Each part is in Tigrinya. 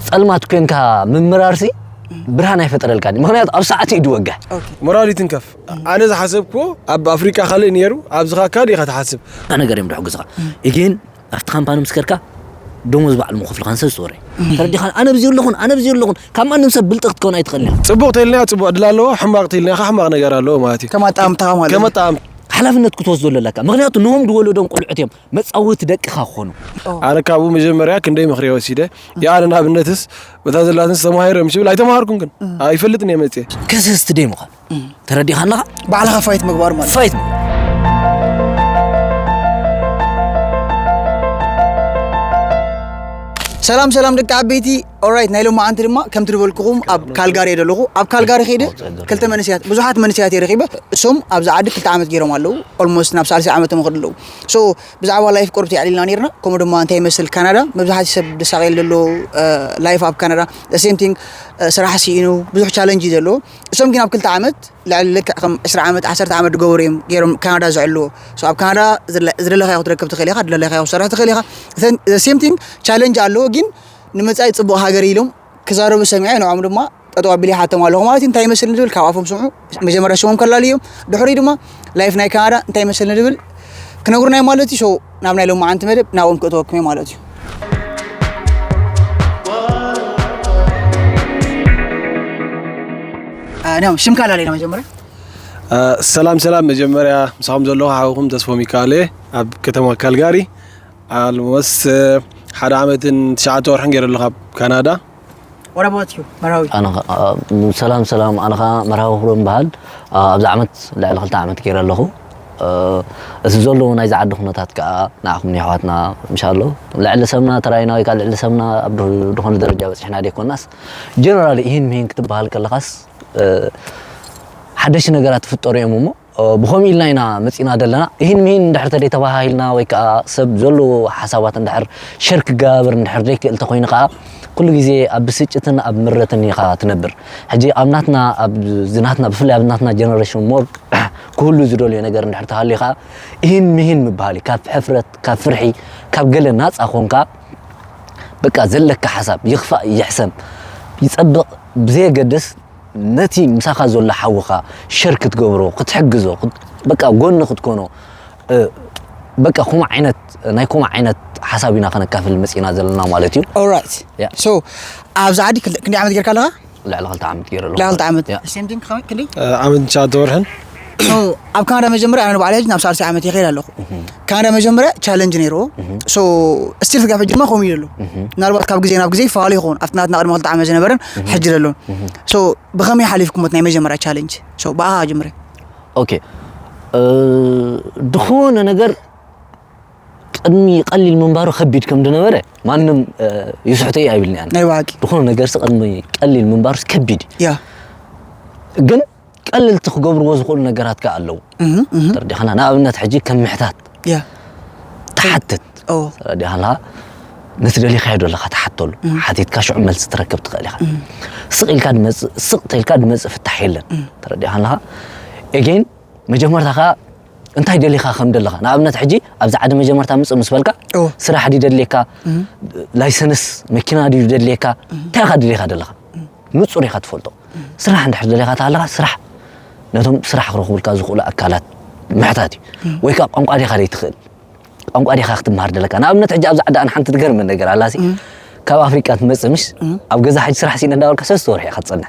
ጸልማት ኮንካ ምምራርሲ ብርሃን ኣይፈጠረልካን። ምኽንያቱ ኣብ ሰዓት እዩ ድወግሕ። ሞራል ይትንከፍ። ኣነ ዝሓሰብኩዎ ኣብ ኣፍሪቃ ካልእ ነይሩ፣ ኣብዚ ኸዓ ካልእ ኢኻ ትሓስብ። ነገር እዮም ድሕግዝኻ። ኢጌን ኣብቲ ካምፓኒ ምስ ከድካ ደሞዝ ባዕሉ ምኸፍልኻን ሰብ ዝተወረ። ተረዲኻ? ኣነ ብዚ ኣለኹን፣ ኣነ ብዚ ኣለኹን። ካብ ማንም ሰብ ብልጥ ክትከውን ኣይትኽእልን ኢኻ። ጽቡቕ ተልና ጽቡቕ ድላ ኣለዎ፣ ሕማቕ ተልና ኸዓ ሕማቕ ነገር ኣለዎ ማለት እዩ። ከም ኣጠማምታኻ ማለት እዩ። ከም ኣጠማም- ሓላፍነት ክትወስዶ ኣለካ። ምኽንያቱ ንሆም ድወለዶም ቆልዑት እዮም መጻወቲ ደቅኻ ክኾኑ። ኣነ ካብኡ መጀመርያ ክንደይ ምኽሪ ወሲደ። ያለ ንኣብነትስ በታ ዘላትንስ ተማሂሮም ሽብል ኣይተማሃርኩን ግን ኣይፈልጥን እየ መፅየ። ከሰስቲ ደይ ምዃን ተረዲኻ ኣለኻ። ባዕልኻ ፋይት ምግባር ማለት ፋይት ምግባር። ሰላም ሰላም ደቂ ዓበይቲ። ኦራይት፣ ናይ ሎማዓንቲ ድማ ከምቲ ዝበልኩኹም ኣብ ካልጋሪ እየ ዘለኹ። ኣብ ካልጋሪ ከይደ ክልተ መንስያት፣ ብዙሓት መንስያት እየ ረኺበ። እሶም ኣብዚ ዓዲ ክልተ ዓመት ገይሮም ኣለዉ። ኦልሞስት ናብ ሳልሲ ዓመቶም ይኸዱ ኣለዉ። ሶ ብዛዕባ ላይፍ ቁርብቲ ኣዕሊልና ነይርና። ከምኡ ድማ እንታይ ይመስል ካናዳ፣ መብዛሕትኡ ሰብ ዝሳቐየሉ ዘሎ ላይፍ ኣብ ካናዳ፣ ሴም ቲንግ፣ ስራሕ ስኢኑ ብዙሕ ቻለንጅ እዩ ዘለዎ። እሶም ግን ኣብ ክልተ ዓመት ልዕሊ ልክዕ ከም ዕስራ ዓመት ዓሰርተ ዓመት ዝገበሩ እዮም ገይሮም ካናዳ ዘዕልዎ። ሶ ኣብ ካናዳ ዝለ- ዝደለኻዮ ክትረክብ ትኽእል ኢኻ፣ ዝደለኻዮ ክትሰርሕ ትኽእል ኢኻ። ሴም ቲንግ ቻለንጅ ኣለዎ፣ ግን ንመጻኢ ጽቡቕ ሃገር ኢሎም ክዛረቡ ሰሚዐ፣ ንዕኦም ድማ ጠጠው ኣቢለ ይሓቶም ኣለኹ ማለት እዩ። እንታይ ይመስል ንዝብል ካብ ኣፎም ስምዑ። መጀመርያ ሽሞም ከላልዮም፣ ድሕሪ ድማ ላይፍ ናይ ካናዳ እንታይ ይመስል ንዝብል ክነግሩና እዮም ማለት እዩ። ሶ ናብ ናይ ሎማዓንቲ መደብ ናብኦም ክእተወኩም እየ ማለት እዩ። ሽምካ ላሌና መጀመርያ። ሰላም ሰላም፣ መጀመርያ ምሳኹም ዘለኹ ሓውኹም ተስፎ ሚካኤል እየ፣ ኣብ ከተማ ካልጋሪ። ኣልሞስት ሓደ ዓመትን ትሽዓተ ወርሕን ገይረ ኣለኹ ኣብ ካናዳ። What about you መርሃዊ? ኣነ ኸ- ኣ፣ ሰላም ሰላም፣ ኣነ ኸዓ መርሃዊ ክብሮም በሃል። ኣ፣ ኣብዚ ዓመት ልዕሊ ክልተ ዓመት ገይረ ኣለኹ። እ፣ እቲ ዘለዎ ናይዚ ዓዲ ኩነታት ከዓ ንዓኹም ንየሕዋትና ምሻሎ ልዕሊ ሰብና ተራይና ወይ ከዓ ልዕሊ ሰብና ኣብ ድ- ዝኾነ ደረጃ በፂሕና ደይኮናስ ጀነራል ይህን ምሂን ክትበሃል ከለኻስ እ፣ ሓደሽቲ ነገራት ትፍጠሩ እዮም እሞ ብኸምኡ ኢልና ኢና መፂና ዘለና። ይህን ምሂን እንድሕር ተደይ ተባሃሂልና ወይ ከዓ ሰብ ዘለዎ ሓሳባት እንድሕር ሸር ክገባበር እንድሕር ዘይክእል ተኮይኑ ከዓ ኩሉ ግዜ ኣብ ብስጭትን ኣብ ምረትን ኢኻ ትነብር። ሕጂ ኣብ ናትና ኣብዚ ናትና ብፍላይ ኣብ ናትና ጀነሬሽን ሞር ክህሉ ዝደልዮ ነገር እንድሕር ተሃልዩ ከዓ ይህን ምሂን ምበሃል እዩ። ካብ ሕፍረት ካብ ፍርሒ ካብ ገለ ናፃ ኮንካ በቃ ዘለካ ሓሳብ ይኽፋእ ይሕሰም ይፀብቕ ብዘየገድስ ነቲ ምሳኻ ዘሎ ሓውኻ ሸር ክትገብሮ ክትሕግዞ በቃ ጎኒ ክትኮኖ በቃ ኮማ ዓይነት ናይ ኮማ ዓይነት ሓሳብ ኢና ከነካፍል መፂና ዘለና ማለት እዩ። Alright. So ኣብዚ ዓዲ ክንደይ ዓመት ጌርካ ኣለኻ? ልዕሊ ክልተ ዓመት ገይረ ኣለኹ። ልዕሊ ክልተ ዓመት። Same thing ክንደይ? ዓመት ትሽዓተ ወርሕን ኣብ ካናዳ መጀመርያ ኣነ ንባዕለይ ናብ ሳልሳይ ዓመት ይኸይድ ኣለኹ። ካናዳ መጀመርያ ቻለንጅ ነይርዎ። So ስቲል ክሳብ ሕጂ ድማ ከምኡ እዩ ዘሎ። ምናልባት ካብ ግዜ ናብ ግዜ ይፈላለ ይኸውን፣ ኣብቲ ናትና ቅድሚ ክልተ ዓመት ዝነበረን ሕጂ ዘሎን። So ብኸመይ ሓሊፍኩሞ ናይ መጀመርያ ቻለንጅ? So ብኣኻ ጀምረ። ኦኬ፣ ዝኾነ ነገር ቅድሚ ቀሊል ምንባሩ ከቢድ ከም ዝነበረ ማንም ይስሕቶ እዩ ኣይብልኒ ኣነ። ናይ ብሓቂ ዝኾነ ነገርሲ ቅድሚ ቀሊል ምንባሩስ ከቢድ እዩ። ያ ግን ቀለልቲ ክገብርዎ ዝኽእሉ ነገራት ከ ኣለዉ። ተረዲኻና? ንኣብነት ሕጂ ከም ምሕታት ያ ትሓትት። ተረዲኻና? ነቲ ደሊኻዮ ዘለኻ ትሓተሉ። ሓቲትካ ሽዑ መልሲ ትረክብ ትኽእል ኢኻ። ስቕ ኢልካ ድመፅእ ስቕ ተልካ ድመፅእ ፍታሕ የለን። ተረዲኻና? ኤጌን መጀመርታ ከዓ እንታይ ደሊኻ ከም ደለኻ ንኣብነት ሕጂ ኣብዚ ዓዲ መጀመርታ ምፅእ ምስ በልካ ስራሕ ድዩ ደድልየካ፣ ላይሰንስ መኪና ድዩ ደድልየካ፣ እንታይ ኢኻ ደሊኻ ደለኻ ንፁር ኢኻ ትፈልጦ። ስራሕ እንድሕር ደሊኻ ተሃለኻ ስራሕ ነቶም ስራሕ ክረኽቡልካ ዝኽእሉ ኣካላት ምሕታት እዩ። ወይ ከዓ ቋንቋ ዲኻ ዘይትኽእል ቋንቋ ዲኻ ክትምሃር ደለካ። ንኣብነት ሕጂ ኣብዚ ዓዲ ኣነ ሓንቲ ትገርመን ነገር ኣላሲ ካብ ኣፍሪቃ ትመጽእ ምሽ ኣብ ገዛ ሕጂ ስራሕ ሲእነ እንዳበልካ ሰለስተ ወርሒ ኢኻ ትጸንሕ።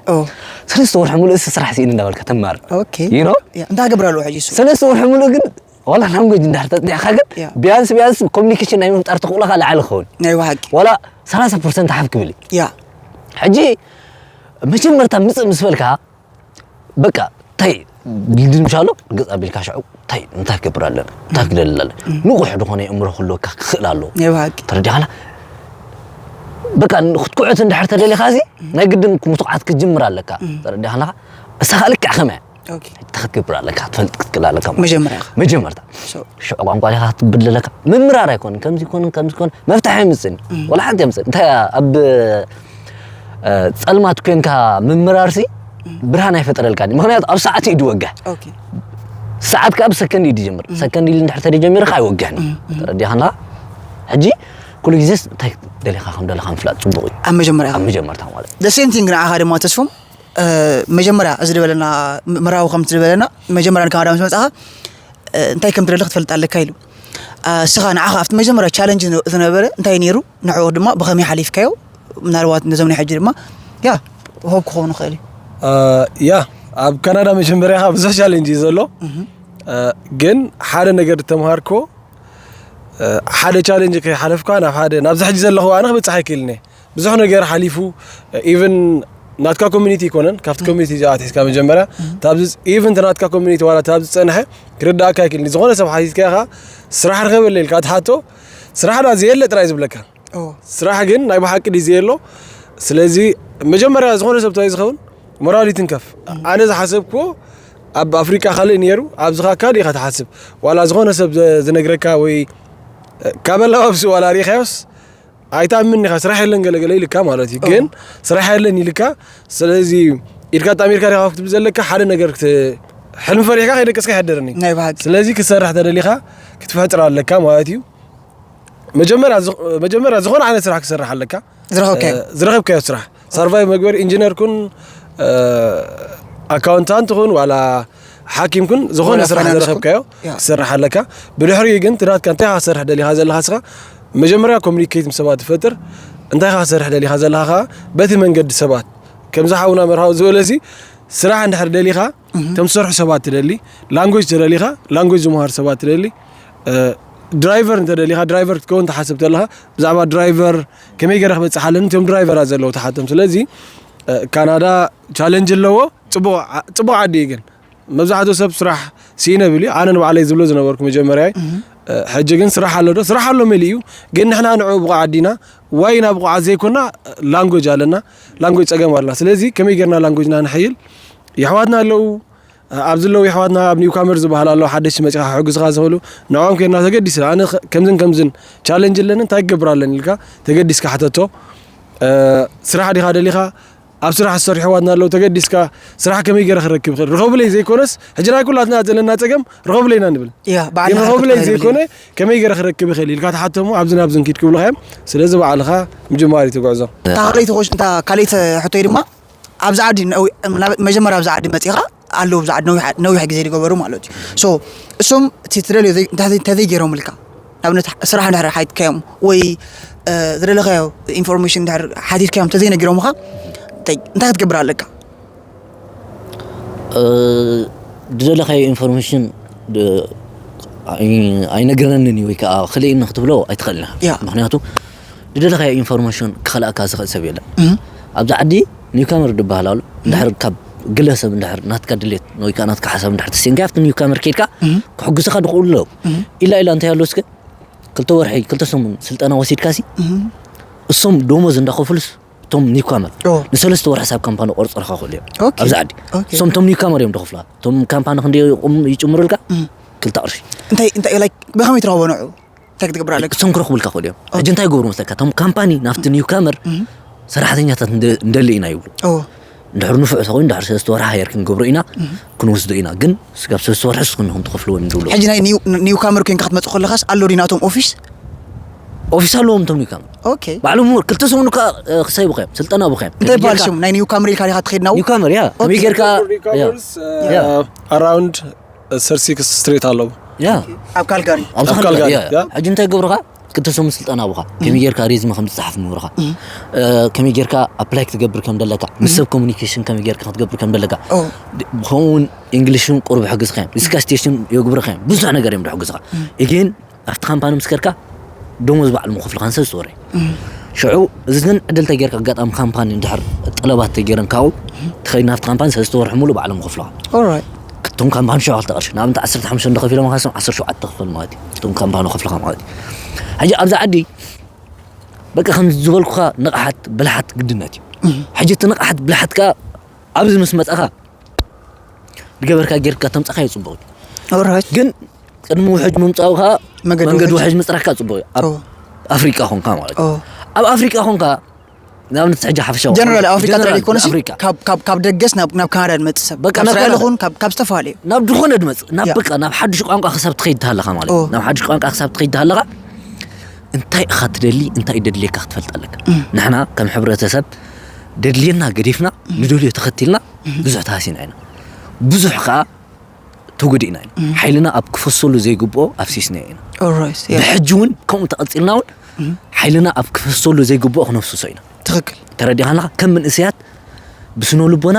ሰለስተ ወርሒ ሙሉእ እሲ ስራሕ ሲእነ እንዳበልካ ትማር። ኦኬ። You know? እንታይ ገብር ኣለዎ ሕጂ እሱ? ሰለስተ ወርሒ ሙሉእ ግን ዋላ ላንጉጅ እንዳሕር ተጽኒዕካ ግን ቢያንስ ቢያንስ ኮሚኒኬሽን ናይ ምፍጣር ተኽእሎኻ ላዕሊ ክኸውን። ናይ ብሓቂ። ዋላ ሰላሳ ፐርሰንት ሓፍ ክብል እዩ። ያ። ሕጂ መጀመርታ ምጽእ ምስ በልካ በቃ እንታይ ድምሻሎ ገጽ ኣቢልካ ሽዑ እንታይ እንታይ ክገብር ኣለና እንታይ ክደልል ኣለና ንቑሕ ዝኾነ የእምሮ ክህልወካ ክኽእል ኣለዎ ናይ ብሓቂ ተረዲኻና በቃ ክትኩዕት እንድሕር ተደሊኻ እዚ ናይ ግድን ምትቑዓት ክትጅምር ኣለካ ተረዲኻና እሳ ከዓ ልክዕ ከመያ እንታይ ክትገብር ኣለካ ክትፈልጥ ክትክእል ኣለካ መጀመርያ መጀመርታ ሽዑ ቋንቋ ዲኻ ክትብል ዘለካ ምምራር ኣይኮንን ከምዚ ይኮንን ከምዚ ይኮን መፍትሒ ኣይምፅን ወላ ሓንቲ ኣይምፅን እንታይ ኣብ ፀልማት ኮንካ ምምራርሲ ብርሃን ኣይፈጥረልካን ምክንያቱ ኣብ ሰዓት እዩ ድወግሕ ሰዓት ከዓ ብሰከንድ እዩ ድጀምር ሰከንድ ኢሉ እንድሕር ተደጀሚርካ ኣይወግሕን ተረዲኻና ሕጂ ኩሉ ግዜስ እንታይ ደሊኻ ከም ደለኻ ምፍላጥ ጽቡቕ እዩ። ኣብ መጀመርያ ኣብ መጀመርታ ማለት እዩ። the same thing ንዓኻ ድማ ተስፎም መጀመርያ እዚ ዝበለና ምራዊ ከምቲ ዝበለና መጀመርያ ንካናዳ ምስ መፅኻ እንታይ ከም ትደሊ ክትፈልጥ ኣለካ ኢሉ። እስኻ ንዓኻ ኣብቲ መጀመርያ ቻለንጅ ዝነበረ እንታይ ነይሩ፣ ንዕኡ ድማ ብኸመይ ሓሊፍካዮ? ምናልባት ነዞም ናይ ሕጂ ድማ ያ ሆብ ክኸውን ይኽእል እዩ። ያ ኣብ ካናዳ መጀመርያ ብዙሕ ቻለንጅ እዩ ዘሎ። ግን ሓደ ነገር ተምሃርኮ ሓደ ቻለንጅ ከይሓለፍካ ናብ ሓደ ናብዚ ሕጂ ዘለኹ ኣነ ክበፅሕ ኣይክእልን እየ። ብዙሕ ነገር ሓሊፉ ኢቨን ናትካ ኮሚኒቲ ይኮነን ካብቲ ኮሚኒቲ እዚኣ ኣትሒዝካ መጀመርያ ታብዚ ኢቨን ናትካ ኮሚኒቲ ዋላ ታብዚ ፀንሐ ክርዳእካ ኣይክእልን። ዝኾነ ሰብ ሓቲትካ ኢኻ ስራሕ ርኸበለ ኢልካ ትሓቶ ስራሕ ዳ ዘየለ ጥራይ ዝብለካ። ስራሕ ግን ናይ ብሓቂ ድዩ ዘየሎ? ስለዚ መጀመርያ ዝኾነ ሰብ እንታይ ዝኸውን ሞራል ይትንከፍ። ኣነ ዝሓሰብክዎ ኣብ ኣፍሪቃ ካልእ ነይሩ ኣብዚ ካ ካልእ ኢኻ ትሓስብ። ዋላ ዝኾነ ሰብ ዝነግረካ ወይ ካብ ኣለባብስኡ ዋላ ሪኢኻዮስ ኣይትኣምን ኢኻ። ስራሕ የለን ገለገለ ኢልካ ማለት እዩ። ግን ስራሕ የለን ኢልካ ስለዚ ኢድካ ኣጣሚርካ ዲኻ ክትብል ዘለካ ሓደ ነገር ክት- ሕልሚ ፈሪሕካ ከይደቀስካ ይሕደርኒ። ናይ ብሓቂ ስለዚ ክትሰርሕ ተደሊኻ ክትፈጥር ኣለካ ማለት እዩ። መጀመርያ ዝኾ- መጀመርያ ዝኾነ ዓይነት ስራሕ ክሰርሕ ኣለካ። ዝረኸብካዮ ዝረኸብካዮ ስራሕ ሳርቫይቭ መግበሪ ኢንጂነር ኩን ኣካውንታንት ኩን ዋላ ሓኪም ኩን ዝኾነ ዋላ ስራሕ ፋይናንስ ዝረኸብካዮ ኩን፣ ያ። ክሰርሕ ኣለካ። ብድሕሪኡ ግን ትናትካ እንታይ ኢኻ ክሰርሕ ደሊኻ ዘለኻ ስኻ መጀመርያ ኮሚኒኬት ምስ ሰባት ትፈጥር እንታይ ኢኻ ክሰርሕ ደሊኻ ዘለኻ ከኣ በቲ መንገዲ ሰባት ከምዚ ሓውና መርሃዊ ዝበለሲ ስራሕ እንድሕር ደሊኻ ከም ዝሰርሑ ሰባት ትደሊ ላንጉጅ ተደሊኻ ላንጉጅ ዝመሃር ሰባት ትደሊ ድራይቨር እንተደሊኻ ድራይቨር ክትከውን ትሓስብ ተለኻ ብዛዕባ ድራይቨር ከመይ ገይረ ክበፅሕ ኣለኒ እቶም ድራይቨራት ዘለዉ ትሓቶም ስለዚ ካናዳ ቻለንጅ ኣለዎ ፅቡቕ ዓዲ እዩ ግን መብዛሕትኡ ሰብ ስራሕ ስኢነ ብል እዩ ኣነ ንባዕለይ ዝብሎ ዝነበርኩ መጀመርያይ ሕጂ ግን ስራሕ ኣሎ ዶ ስራሕ ኣሎ መሊ እዩ ግን ንሕና ንዑ ብቑዓት ዲና ዋይ ኢና ብቑዓት ዘይኮና ላንጎጅ ኣለና ላንጎጅ ፀገም ኣለና ስለዚ ከመይ ጌርና ላንጎጅና ንሕይል የሕዋትና ኣለዉ ኣብዚ ኣለዉ የሕዋትና ኣብ ኒውካመር ዝበሃል ኣለዉ ሓደሽቲ መፂኻ ክሕግዝኻ ዝኽእሉ ንዕኦም ኬድና ተገዲስና ኣነ ከምዝን ከምዝን ቻለንጅ ኣለኒ እንታይ ክገብር ኣለኒ ኢልካ ተገዲስካ ሕተቶ ስራሕ ዲኻ ደሊኻ ኣብ ስራሕ ዝሰርሑ ኣሕዋትና ኣለዉ ተገዲስካ ስራሕ ከመይ ገይረ ክረክብ ይኽእል ርኸብለይ ዘይኮነስ ሕጂ ናይ ኩላትና ዘለና ፀገም ርኸብለይና ንብል ያ በዓል ግን ርኸብለይ ዘይኮነ ከመይ ገይረ ክረክብ ይኽእል ኢልካ ትሓተሙ ኣብዚ ናብዝን ኪድ ክብሉኻ እዮም ስለዚ ባዕልኻ ምጅማር እዩ ትጉዕዞ እታ ካልኣይቲ ኮሽ እታ ካልኣይቲ ሕቶይ ድማ ኣብዚ ዓዲ ነዊ- ናብ- መጀመርያ ኣብዚ ዓዲ መፂኻ ኣለዉ ኣብዚ ዓዲ ነዊሕ- ነዊሕ ግዜ ዝገበሩ ማለት እዩ ሶ እሶም እቲ ትደልዮ ዘይ- እንተ- እንተዘይገይሮምልካ ንኣብነት ስራሕ እንድሕር ሓቲትካዮም ወይ እ፣ ዝደለኻዮ ኢንፎርሜሽን እንድሕር ሓቲትካዮም እንተዘይነጊሮምኻ እንታይ እንታይ ክትገብር ኣለካ ዝደለኻዮ ኢንፎርሜሽን ኣይነግረንን እዩ ወይ ከዓ ክልእኒ ክትብሎ ኣይትኽእልና ያ። ምክንያቱ ዝደለኻዮ ኢንፎርሜሽን ክኸልኣካ ዝኽእል ሰብ የለን ኣብዚ ዓዲ ኒውካመር ዝበሃል ኣሎ እንድሕር ካብ ግለሰብ እንድሕር ናትካ ድሌት ወይ ከዓ ናትካ ሓሳብ እንድሕር ተሰንካ ኣብቲ ኒውካመር ከድካ ክሕግዝኻ ድኽእሉ ኣለዉ ኢላ ኢላ እንታይ ኣሎ እስከ ክልተ ወርሒ ክልተ ሰሙን ስልጠና ወሲድካ ሲ እሶም ደሞዝ እንዳኸፍሉስ እቶም ኒውካመር ኦ። ንሰለስተ ወርሒ ሳብ ካምፓኒ ቆርፅርካ ክእሉ እዮም ኦኬ። ኣብዚ ዓዲ ኦኬ። እሶም እቶም ኒውካመር እዮም ደኽፍልካ እቶም ካምፓኒ ክንደ ይጭምሩልካ ክልተ ቅርሺ እንታይ እንታይ like ብኸመይ ትረኽቦ ንዑ እንታይ ክትገብር ኣለካ እሶም ክረኽቡልካ ክእሉ እዮም ሕጂ እንታይ ይገብሩ መስለካ እቶም ካምፓኒ ናብቲ ኒውካመር ሰራሕተኛታት እንደ- እንደሊ ኢና ይብሉ ኦ እንድሕር ንፉዕ ተኮይኑ እንድሕር ሰለስተ ወርሒ ሃየር ክንገብሮ ኢና ክንወስዶ ኢና ግን ስጋብ ሰለስተ ወርሒ ስኹም ኢኹም ትኸፍልዎም ይብሉ ሕጂ ናይ ኒው- ኒውካመር ኮይንካ ክትመፅእ ከለኻስ ኣሎ ድዩ ናቶም ኦፊስ ኦፊስ ኣለዎም እቶም ኒውካመር ኦኬ ባዕሎም ክልተ ሰሙን እኳ ክሳይቡካ እዮም ስልጠና ቡካ እዮም እንታይ ይበሃል ሽሙ ናይ ኒውካመር ኢልካ ዲኻ ትኸይድ ናው ኒውካመር ያ ከመይ ጌርካ ያ ኣራውንድ ሰር ሲክስ ስትሬት ኣለዉ ያ ኣብ ካልጋሪ ኣብዚ ኣብ ካልጋሪ ካልጋሪ፣ ያ ያ። ሕጂ እንታይ ገብሩኻ ክልተ ሰሙን ስልጠና ቡኻ ከመይ ጌርካ ሬዝመ ከም ትፅሓፍ ምብሩኻ ከመይ ጌርካ ኣፕላይ ክትገብር ከም ደለካ ምስ ሰብ ኮሚኒኬሽን ከመይ ጌርካ ክትገብር ከም ደለካ ኦ። ከምኡውን እንግሊሽን ቁሩብ ሕግዝካ እዮም ሪስካስቴሽን የጉብርካ እዮም ብዙሕ ነገር እዮም ድሕግዝኻ ግን ኣብቲ ካምፓኒ ምስ ከድካ ደሞዝ ባዕሉ ምኽፍልኻን ሰብ ዝወረ ሽዑ እዚ ግን ዕድል ተጌርካ ኣጋጣሚ ካምፓኒ እንድሕር ጠለባት ተጌረን ካብኡ ትኸይድ ናብቲ ካምፓኒ ሰለስተ ወርሒ ሙሉ ባዕሎም ይኸፍልኻ ኦራይት እቶም ካምፓኒ ሸውዓተ ቅርሺ ንኣብነት ዓሰርተ ሓሙሽተ እንተኸፊሎም ካሶም ዓሰርተ ሸውዓተ ትኸፍል ማለት እዩ እቶም ካምፓኒ ከፍልኻ ማለት እዩ ሕጂ ኣብዚ ዓዲ በቃ ከም ዝበልኩኻ ንቕሓት ብልሓት ግድነት እዩ ሕጂ እቲ ንቕሓት ብልሓት ከዓ ኣብዚ ምስ መፃኻ ዝገበርካ ጌርካ ተምፃኻ ይፅቡቕ እዩ ኦራይት ግን ቅድሚ ውሕጅ ምምፃኡ ከዓ መንገዲ መንገዲ ውሕጅ። ውሕጅ ምፅራካ ፅቡቅ እዩ ኣብ ኦ። ኣፍሪቃ ኮንካ ማለት እዩ ኦ። ኣብ ኣፍሪቃ ኮንካ ንኣብነት ሕጂ ሓፈሻዊ ጀነራል ኣፍሪካ ጀነራል ጥራይ ኮነሲ ኣፍሪቃ ካብ ደገስ ናብ ካናዳ ንመፅእ ሰብ በቃ ካብ ናብ እስራኤል ካናዳ። ኹን ካብ ዝተፋለዩ ናብ ዝኾነ ድመፅ ናብ ያ። በቃ ናብ ሓዱሽ ቋንቋ ክሳብ ትኸይድ ትሃለኻ ማለት እዩ ኦ። ናብ ሓዱሽ ቋንቋ ክሳብ ትኸይድ ትሃለኻ እንታይ ኢኻ ትደሊ፣ እንታይ ደድልየካ ክትፈልጥ ኣለካ። ንሕና ከም ሕብረተሰብ ደድልየና ገዲፍና ንደልዮ ተኸቲልና ብዙሕ ተሃሲና ኢና። ብዙሕ ከዓ ተጎዲእና ኢና። ሓይልና ኣብ ክፈሰሉ ዘይግብኦ ኣፍሲስና ኢና። Alright, yeah. ብሕጂ እውን ከምኡ ተቐፂልና እውን ሓይልና ኣብ ክፈሰሉ ዘይግብኦ ክነፍስሶ ኢና። ትኽክል። ተረዲኻና? ከም መንእሰያት ብስነ ልቦና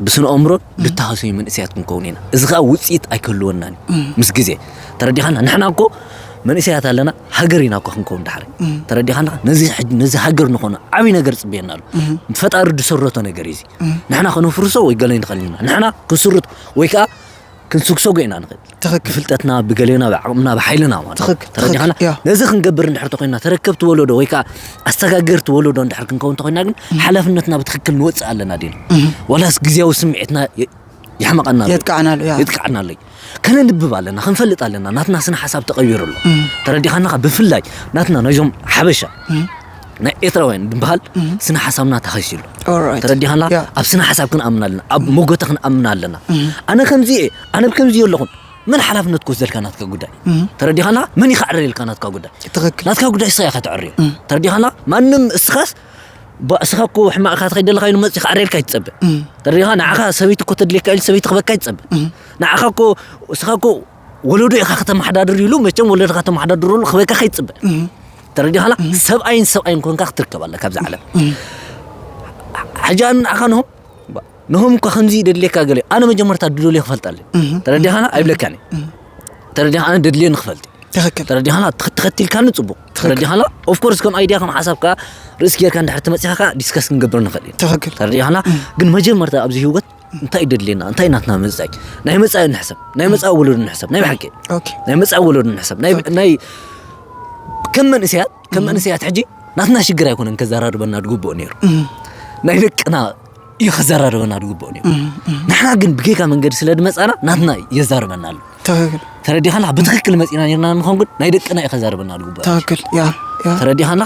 ብስነ ኣእምሮ ዝተሃሰዩ መንእሰያት ክንከውን ኢና። እዚ ከዓ ውፅኢት ኣይክህልወናን እዩ ምስ ግዜ። ተረዲኻና? ንሕና እኮ መንእሰያት ኣለና፣ ሃገር ኢና እኮ ክንከውን ዳሕሪ። ተረዲኻና? ነዚ ሕጂ ነዚ ሃገር ንኾነ ዓብዪ ነገር ፅበየና ኣሎ። ፈጣሪ ዝሰረቶ ነገር እዩ እዚ። ንሕና ከነፍርሶ ወይ ገለ ንኽእል ኢና። ንሕና ክንስርቶ ወይ ከዓ ክንስግሰጎ ኢና ንኽእል። ትኽክል። ብፍልጠትና፣ ብገሌና፣ ብዓቕምና፣ ብሓይልና ማለት እዩ። ትኽክል፣ ተረዲኻና? ትኽክል፣ ያ። ነዚ ክንገብር እንድሕር ተኾይና፣ ተረከብቲ ወለዶ ወይ ከዓ ኣስተጋገርቲ ወለዶ እንድሕር ክንከውን ተኾይና ግን ሓላፍነትና ብትኽክል ንወፅእ ኣለና ዲና? ዋላስ ግዜያዊ ስምዒትና የ- የሕመቐና ኣሎ? የጥቃዕና ኣሎ፣ ያ። የጥቃዕና ኣሎ? ከነንብብ ኣለና፣ ክንፈልጥ ኣለና። ናትና ስነ ሓሳብ ተቐይሩ ኣሎ። ተረዲኻና? ብፍላይ ናትና ናይዞም ሓበሻ ናይ ኤርትራውያን ድንበሃል ስነ ሓሳብና ተኸሲሉ። Alright. ተረዲኻና? ያ። ኣብ ስነ ሓሳብ ክንኣምን ኣለና፣ ኣብ መጎተ ክንኣምን ኣለና። ኣነ ከምዚ እየ፣ ኣነ ብከምዚ ኣለኹን። መን ሓላፍነት ክወስደልካ ናትካ ጉዳይ? ተረዲኻና? መን ይኸዕረልካ ናትካ ጉዳይ? ትኽክል። ናትካ ጉዳይ እስኻ ኢኻ ተዕርዮ። ተረዲኻና? ማንም እስኻስ ባ- እስኻ እኮ ሕማቕ ኢኻ ትኸይድ ዘለኻ ኢሉ መፅእ ክዓርየልካ ኣይትፀብእ። ተረዲኻ? ንዓኻ ሰበይቲ እኮ ተድልየካ ኢሉ ሰበይቲ ክበካ ኣይትፀብእ። ንዓኻ እኮ እስኻ እኮ ወለዶ ኢኻ ከተመሓዳድር ኢሉ መቸም ወለድኻ ተመሓዳድረሉ ክበካ ከይትፅብእ። ተረዲኻና? ሰብኣይን ሰብኣይን ኮንካ ክትርከብ ኣለካ ኣብዚ ዓለም። ሕጂ ኣነ ንዓኻ ንሆም ባ- ንሆም እኳ ከምዚ ይደድልየካ ገለ ኣነ መጀመርታ ድደልዮ ክፈልጥ ኣለኒ። ተረዲኻና? ኣይብለካን እየ። ተረዲኻ? ኣነ ደድልየኒ ክፈልጥ እዩ። ትኽክል። ተረዲኻና? ተኸ- ተኸቲልካኒ ፅቡቕ። ተረዲኻና? Of course ከም ኣይድያ ከም ሓሳብካ ርእስ ጌርካ እንድሕር ትመፂኻ ከዓ ዲስከስ ክንገብር ንኽእል ኢና። ትኽክል። ተረዲኻና? ግን መጀመርታ ኣብዚ ህይወት እንታይ ደድልየና? እንታይ ናትና መፃኢ? ናይ መፃኢ ንሕሰብ፣ ናይ መፃኢ ወለዶ ንሕሰብ። ናይ ብሓቂ ኦኬ። ናይ መፃኢ ወለዶ ንሕሰብ። ናይ ናይ ከም መንእሰያት ከም መንእሰያት ሕጂ ናትና ሽግር ኣይኮነን ከዘራርበና ድግብኦ ነይሩ። ናይ ደቅና እዩ ከዘራርበና ድግብኦ ነይሩ። ንሕና ግን ብጌጋ መንገዲ ስለ ድመፃና ናትና የዛርበና ኣሎ። ትኽክል። ተረዲኻና? ብትኽክል መፂና ነርና ንኾን ግን ናይ ደቅና እዩ ከዛርበና ድግብኦ። ትኽክል። ያ፣ ያ። ተረዲኻና?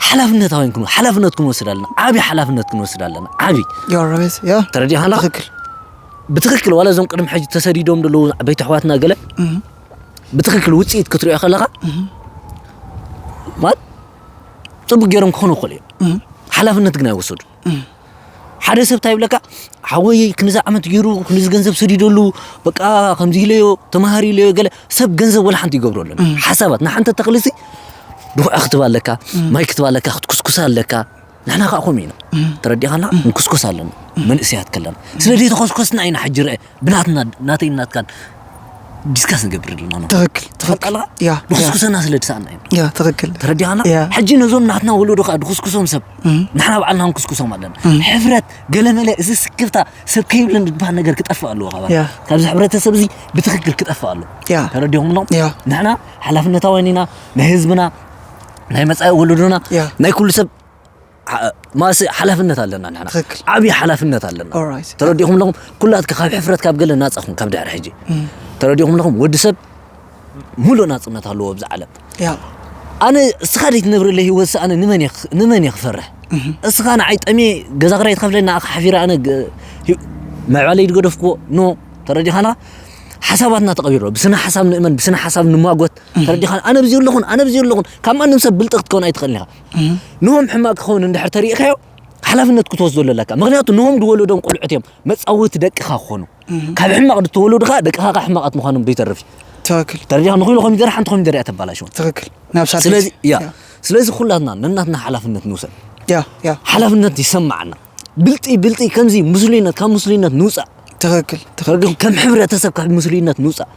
ሓላፍነታውያን ክንወ ሓላፍነት ክንወስድ ኣለና። ዓብዪ ሓላፍነት ክንወስድ ኣለና። ዓብዪ። You're right. ያ። ተረዲኻና? ትኽክል። ብትኽክል ዋላ እዞም ቅድሚ ሕጂ ተሰዲዶም ዘለዉ ዓበይቲ ኣሕዋትና ገለ ብትኽክል ውፅኢት ክትሪኦ ከለኻ ማለት ፅቡቅ ገይሮም ክኾኑ ይኽእሉ እዮም። ሓላፍነት ግን ኣይወሰዱ። ሓደ ሰብ እንታይ ይብለካ? ሓወይ ክንዚ ዓመት ገይሩ ክንዚ ገንዘብ ሰዲደሉ፣ በቃ ከምዚ ኢለዮ፣ ተማሃሪ ኢለዮ። ገለ ሰብ ገንዘብ ወላ ሓንቲ ይገብረሉ። ሓሳባት ንሓንቲ ተኽልሲ ድኹዕ ክትባ ኣለካ፣ ማይ ክትባ ኣለካ፣ ክትኩስኩሳ ኣለካ። ንሕና ከዓ ከምኡ ኢና። ተረዲኻና? ንኩስኩስ ኣለና መንእሰያት ከለና። ስለ ዘይተኮስኮስና ኢና ሕጂ ርአ ብናትና ናተይ ናትካን ዲስካስ ንገብር ኣለና። ትኽክል፣ ትኽክል። ተፈልጣለኻ? ያ፣ ንኩስኩሰና ስለ ድሳና ኢና። ያ፣ ትኽክል። ተረዲኻና? ያ። ሕጂ ነዞም ናትና ወለዶ ከዓ ድኩስኩሶም ሰብ ንሕና ባዕልና ክንኩስኩሶም ኣለና። ሕፍረት ገለመለ እዚ ስክፍታ ሰብ ከይብለን ዝበሃል ነገር ክጠፍእ ኣለዎ። ካብ ያ። ካብዚ ሕብረተሰብ እዚ ብትኽክል ክጠፍእ ኣለዎ። ያ። ተረዲኹም ኣለኹም? ያ። ንሕና ሓላፍነታውያን ኢና፣ ናይ ህዝብና፣ ናይ መፃኢ ወለዶና፣ ያ። ናይ ኩሉ ሰብ ሓ- ማስ ሓላፍነት ኣለና ንሕና። ትኽክል። ዓብዪ ሓላፍነት ኣለና። Alright. ተረዲኹም ኣለኹም? ኩላትካ ካብ ሕፍረት ካብ ገለ ናፃ ኹን ካብ ድሕሪ ሕጂ። ተረዲኹም ኣለኹም? ወዲ ሰብ ሙሉእ ናፅነት ኣለዎ ኣብዚ ዓለም። ያ። ኣነ እስኻ ዘይትነብረለይ ህይወት ኣነ ንመን እየ ክ- ንመን እየ ክፈርሕ? እስኻ ንዓይ ጠሜ ገዛ ክራይ ትኸፍለኒ ንኣኻ ሓፊረ ኣነ ግ- ሂ- ምዕባለይ ዝገደፍክዎ ኖ። ተረዲኻና? ሓሳባትና ተቐቢሩ ብስነ ሓሳብ ንእመን ብስነ ሓሳብ ንማጎት። ተረዲኻና? ኣነ ብዚ ኣለኹን ኣነ ብዚ ኣለኹን ካብ ማንም ሰብ ብልጢ ክትከውን ኣይትኽእልን ኢኻ። ንሆም ሕማቅ ክኸውን እንድሕር ተሪእኻዮ ሓላፍነት ክትወስደሉ ኣለካ። ምክንያቱ ንሆም ዝወለዶም ቆልዑት እዮም መፃወቲ ደቅኻ ክኾኑ። ካብ ሕማቅ ዝተወለዱ ከዓ ደቅኻ ከዓ ሕማቃት ምዃኖም ዘይተርፍ እዩ። ትኽክል። ተረዲኻ? ንኹሉ ኮሚደረ ሓንቲ ኮሚደረ እያ ተባላሽዎ። ትኽክል። ናብ ሳልሳይ ስለዚ ያ ያ። ስለዚ ኩላትና ነናትና ሓላፍነት ንውሰድ። ያ፣ ያ። ሓላፍነት ይሰማዓና። ብልጢ ብልጢ ከምዚ ሙስሊነት ካብ ሙስሊነት ንውፃእ። ትኽክል፣ ትኽክል። ተረዲኹም? ከም ሕብረተሰብ ካብ ሙስሊነት ንውፃእ።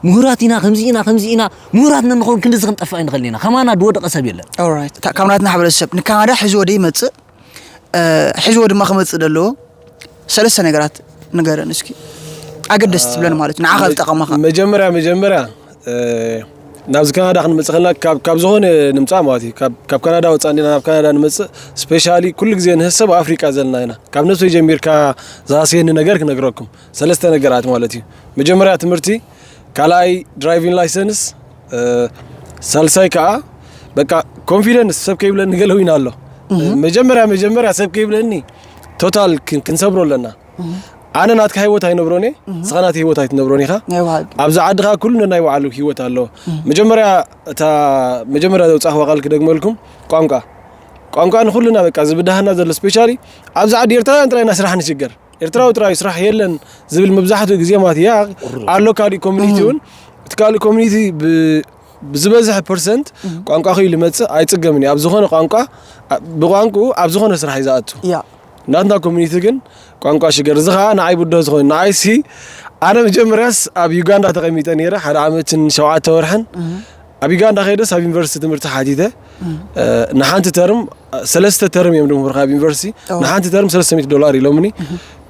ምሁራት ኢና ከምዚ ኢና ከምዚ ኢና ምሁራት ንንኸውን ክንድዚ ክንጠፍእ ኣይንኽእል ኢና። ከማና ዝወደቐ ሰብ የለን። Alright. እታ ካብ ናትና ሕብረተሰብ ንካናዳ ሕዚ ወደ ይመፅእ፣ እ፣ ሕዚ ወደ ድማ ክመፅእ ዘለዎ ሰለስተ ነገራት ንገረን እስኪ። ኣገደስቲ ትብለን ማለት እዩ። ንዓኻ ዝጠቐመኻ። መጀመርያ መጀመርያ እ፣ ናብዚ ካናዳ ክንመፅእ ከለና ካብ ካብ ዝኾነ ንምፃእ ማለት እዩ። ካብ ካብ ካናዳ ወፃእ እንዲና ናብ ካናዳ ንመፅእ ስፔሻሊ ኩሉ ግዜ ንሕሰብ ኣፍሪቃ ዘለና ኢና። ካብ ነብሰይ ጀሚርካ ዝሃስየኒ ነገር ክነግረኩም ሰለስተ ነገራት ማለት እዩ። መጀመርያ ትምህርቲ፣ ካልኣይ ድራይቪንግ ላይሰንስ፣ እ፣ ሳልሳይ ከዓ በቃ ኮንፊደንስ ሰብ ከይብለኒ ገለ ዊና ኣሎ። መጀመርያ መጀመርያ ሰብ ከይብለኒ ቶታል ክን- ክንሰብሮ ኣለና። ኣነ ናትካ ህይወት ኣይነብሮን እየ፣ ንስኻ ናተይ ህይወት ኣይትነብሮን ኢኻ። ናይ በሓቂ ኣብዚ ዓድኻ ኩሉ ነናይ ባዕሉ ህይወት ኣለዎ። መጀመርያ እታ መጀመርያ ዘውፃእኽዋ ቃል ክደግመልኩም፣ ቋንቋ ቋንቋ ንኩልና በቃ ዝብዳህና ዘሎ፣ ስፔሻሊ ኣብዚ ዓዲ ኤርትራውያን ጥራይ ኢና ስራሕ ንሽገር። ኤርትራዊ ጥራይ ስራሕ የለን ዝብል መብዛሕትኡ ግዜ ማለት እያ ኣሎ። ካልእ ኮሚኒቲ እውን፣ እቲ ካልእ ኮሚኒቲ ብ- ብዝበዝሐ ፐርሰንት ቋንቋ ክኢሉ ይመፅእ፣ ኣይፅገምን እዩ። ኣብ ዝኾነ ቋንቋ ብቋንቋ ኣብ ዝኾነ ስራሕ እዩ ዝኣቱ። ያ ናትና ኮሚኒቲ ግን ቋንቋ ሽገር፣ እዚ ከዓ ንዓይ ብድሆ ዝኾነ፣ ንዓይ ሲ ኣነ መጀመርያስ ኣብ ዩጋንዳ ተቐሚጠ ነይረ ሓደ ዓመትን ሸውዓተ ወርሕን። ኣብ ዩጋንዳ ከይደስ ኣብ ዩኒቨርሲቲ ትምህርቲ ሓቲተ፣ ንሓንቲ ተርም፣ ሰለስተ ተርም እዮም ድምሁርካ ኣብ ዩኒቨርሲቲ። ንሓንቲ ተርም ሰለስተ ሚእቲ ዶላር ኢሎምኒ።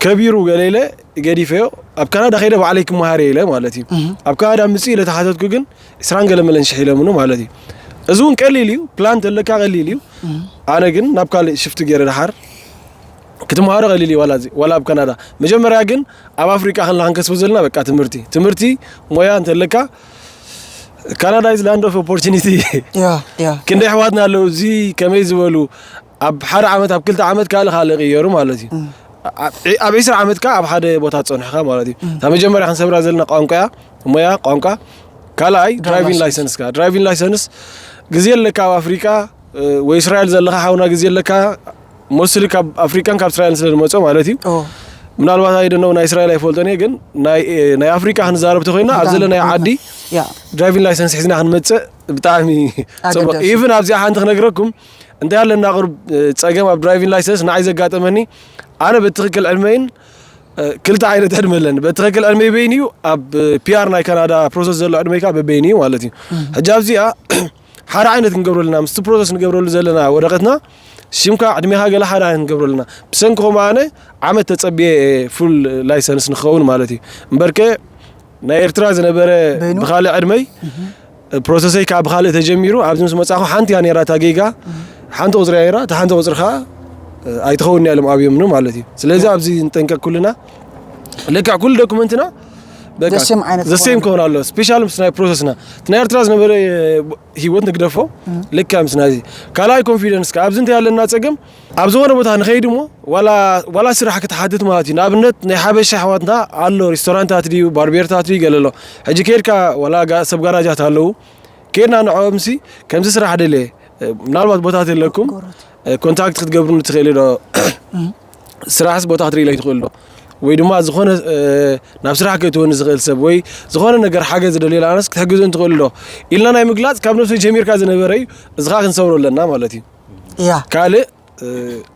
ከቢሩ ገለ ኢለ ገዲፈዮ። ኣብ ካናዳ ከይደ ባዕለይ ክመሃር ኢለ ማለት እዩ። ኣብ ካናዳ ምፅእ ኢለ ተሓተትኩ ግን ዕስራን ገለ መለን ሽሕ ኢሎምኒ ማለት እዩ። እዚ እውን ቀሊል እዩ፣ ፕላን ተለካ ቀሊል እዩ። ኣነ ግን ናብ ካልእ ሽፍቲ ገይረ ደሓር ክትመሃሮ ቀሊል እዩ። ዋላ ኣብ ካናዳ መጀመርያ ግን ኣብ ኣፍሪቃ ከለና ክንከስቦ ዘለና በቃ ትምህርቲ ትምህርቲ ሞያ እንተለካ ካናዳ is land of opportunity። ክንደ ኣሕዋትና ኣለዉ እዚ ከመይ ዝበሉ ኣብ ሓደ ዓመት ኣብ ክልተ ዓመት ካልእ ካልእ ቀየሩ ማለት እዩ። ኣብ ዕስራ ዓመትካ ኣብ ሓደ ቦታ ትፀንሕካ ማለት እዩ። እታ መጀመርያ ክንሰብራ ዘለና ቋንቋ እያ፣ ሞያ ቋንቋ። ካልኣይ ድራይቪንግ ላይሰንስ ካ ድራይቪንግ ላይሰንስ ግዜ ኣለካ ኣብ ኣፍሪቃ ወይ እስራኤል ዘለካ ሓውና ግዜ ኣለካ። ሞስሊ ካብ ኣፍሪቃን ካብ እስራኤልን ስለ ዝመፁ ማለት እዩ። ምናልባት ኣይደነው ናይ እስራኤል ኣይፈልጦን እየ፣ ግን ናይ ኣፍሪቃ ክንዛረብ ተኮይና ኣብ ዘለናዮ ዓዲ ድራይቪንግ ላይሰንስ ሒዝና ክንመፅእ ብጣዕሚ ፅቡቅ። ኢቭን ኣብዚኣ ሓንቲ ክነግረኩም እንታይ ኣለና ቅሩብ ፀገም ኣብ ድራይቪንግ ላይሰንስ ንዓይ ዘጋጠመኒ፣ ኣነ በትክክል ዕድመይን ክልተ ዓይነት ዕድመ ኣለኒ። በትክክል ዕድመይ በይን እዩ፣ ኣብ ፒኣር ናይ ካናዳ ፕሮሰስ ዘሎ ዕድመይ ከዓ በበይን እዩ ማለት እዩ። ሕጂ ኣብዚኣ ሓደ ዓይነት ክንገብሮ ኣለና፣ ምስቲ ፕሮሰስ ንገብረሉ ዘለና ወረቀትና ሽምካ ዕድሜኻ ገለ ሓደ ዓይነት ንገብሮ ኣለና። ብሰንኪ ከምኡ ኣነ ዓመት ተፀብየ ፉል ላይሰንስ ንክኸውን ማለት እዩ። እምበርከ ናይ ኤርትራ ዝነበረ ብካልእ ዕድመይ ፕሮሰሰይ ከዓ ብካልእ ተጀሚሩ ኣብዚ ምስ መፃኹ ሓንቲ እያ ነራ እታ ጌጋ፣ ሓንቲ ቁፅሪ እያ ነራ። እታ ሓንቲ ቁፅሪ ከዓ ኣይትኸውን እያ ኢሎም ኣብዮምኒ ማለት እዩ። ስለዚ ኣብዚ ንጠንቀቅ ኩልና። ልክዕ ኩሉ ዶክመንትና ዘሴም ዓይነት ዘሴም ክኸውን ኣሎ። ስፔሻል ምስ ናይ ፕሮሰስና እቲ ናይ ኤርትራ ዝነበረ ህይወት ንግደፎ። ልክዕ ምስ ናይዚ ካልኣይ ኮንፊደንስ ከዓ ኣብዚ እንታይ ኣለና ፀገም ኣብ ዝኾነ ቦታ ንኸይድ እሞ ዋላ ስራሕ ክትሓትት ማለት እዩ። ንኣብነት ናይ ሓበሻ ኣሕዋትና ኣሎ ሬስቶራንታት ድዩ ባርቤርታት ድዩ ገለ ኣሎ። ሕጂ ከይድካ ዋላ ሰብ ጋራጃት ኣለዉ ከይድና ንዕኦም ሲ ከምዚ ስራሕ ደልየ ምናልባት ቦታት የለኩም ኮንታክት ክትገብሩኒ ትኽእሊ ዶ? ስራሕስ ቦታ ክትርኢ ኢለይ ትኽእል ዶ? ወይ ድማ ዝኾነ ናብ ስራሕ ከእትወኒ ዝኽእል ሰብ ወይ ዝኾነ ነገር ሓገዝ ዝደልዮ ኣነስ ክትሕግዙ ትኽእሉ ዶ ኢልና ናይ ምግላፅ ካብ ነብሰይ ጀሚርካ ዝነበረ እዩ። እዚ ከዓ ክንሰብሮ ኣለና ማለት እዩ። ያ ካልእ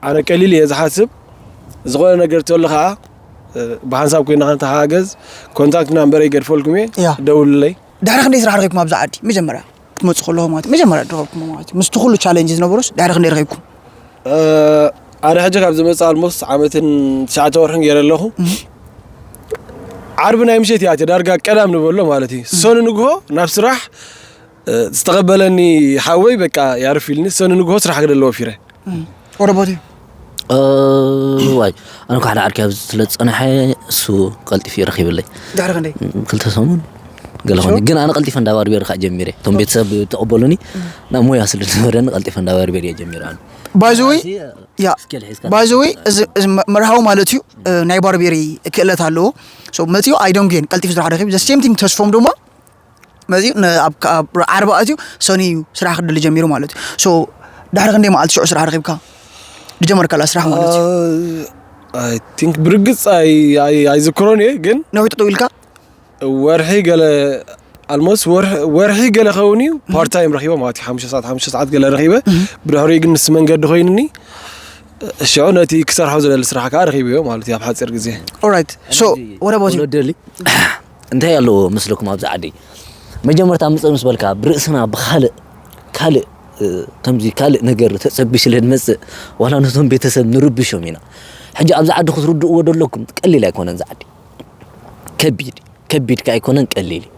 ኣነ ቀሊል እየ ዝሓስብ። ዝኾነ ነገር ተሎ ከዓ ብሓንሳብ ኮይና ክንተሓጋገዝ ኮንታክት ናምበረይ ገድፈልኩም እየ። ያ። ደውልለይ። ድሕሪ ክንደይ ስራሕ ረኺብኩም ኣብዛ ዓዲ መጀመርያ ክትመፁ ከለኹ ማለት እዩ? መጀመርያ ዝረኸብኩም ማለት እዩ ምስቲ ኩሉ ቻሌንጅ ዝነበሮስ ድሕሪ ክንደይ ረኺብኩም? ኣነ ሕጂ ካብ ዝመፅእ ኣልሞስት ዓመትን ትሽዓተ ወርሕን ገይረ ኣለኹ። ዓርቢ ናይ ምሸት እያ ዳርጋ ቀዳም ንበሎ ማለት እዩ። ሰኑ ንግሆ ናብ ስራሕ ዝተቐበለኒ ሓወይ በቃ ያርፍ ኢልኒ። ሰኑ ንግሆ ስራሕ ክደለ ወፊረ። ወደ ቦቴ ዋይ ኣነ ኳ ሓደ ዓርኪ ኣብዚ ስለ ዝፀንሐ እሱ ቀልጢፉ እዩ ረኺብለይ። ድሕሪ ክንደይ ክልተ ሰሙን ገለ ኾነ ግን ኣነ ቀልጢፈ እንዳባርቤር ከዓ ጀሚረ። እቶም ቤተሰብ ተቐበሉኒ ናብ ሞያ ስለ ዝነበረኒ ቀልጢፈ እንዳባርቤር እየ ጀሚረ። ኣነ ባይዘወይ ያ ባይዘወይ እዚ መርሃዊ ማለት እዩ። ናይ ባርቤሪ ክእለት ኣለዎ። መፂኡ ኣይደንጉየን ቀልጢፉ ስራሕ ረኺቡ ዘ ሴም ቲንግ ተስፎም ድማ መፂኡ ዓርቢ ኣትዩ ሰኑ እዩ ስራሕ ክደሊ ጀሚሩ ማለት እዩ። ሶ ድሕሪ ክንደይ መዓልቲ ሽዑ ስራሕ ረኺብካ ዝጀመርካላ ስራሕ ማለት እዩ? I think ብርግፅ ኣይዝክሮን እየ ግን ነዊሕ ጠጠው ኢልካ ወርሒ ገለ ኣልሞስት ወርሒ ገለ ኸውን እዩ ፓርት ታይም ረኺበ ማለት እዩ። ሓሙሽተ ሰዓት ሓሙሽተ ሰዓት ገለ ረኺበ። ብድሕሪኡ ግን ንስ መንገዲ ኮይኑኒ ሽዑ ነቲ ክሰርሖ ዝደሊ ስራሕ ከዓ ረኺበዮ ማለት እዩ ኣብ ሓፂር ግዜ። ኦራይት ሶ ወደ ቦቲ ወለደሊ እንታይ ኣለዎ መስለኩም ኣብዚ ዓዲ መጀመርታ ምፅእ ምስ በልካ ብርእስና ብካልእ ካልእ ከምዚ ካልእ ነገር ተፀቢ ስለ ንመፅእ ዋላ ነቶም ቤተሰብ ንርብሾም ኢና። ሕጂ ኣብዚ ዓዲ ክትርድእዎ ደለኩም ቀሊል ኣይኮነን እዚ ዓዲ ከቢድ ከቢድ ከ ኣይኮነን ቀሊል እዩ።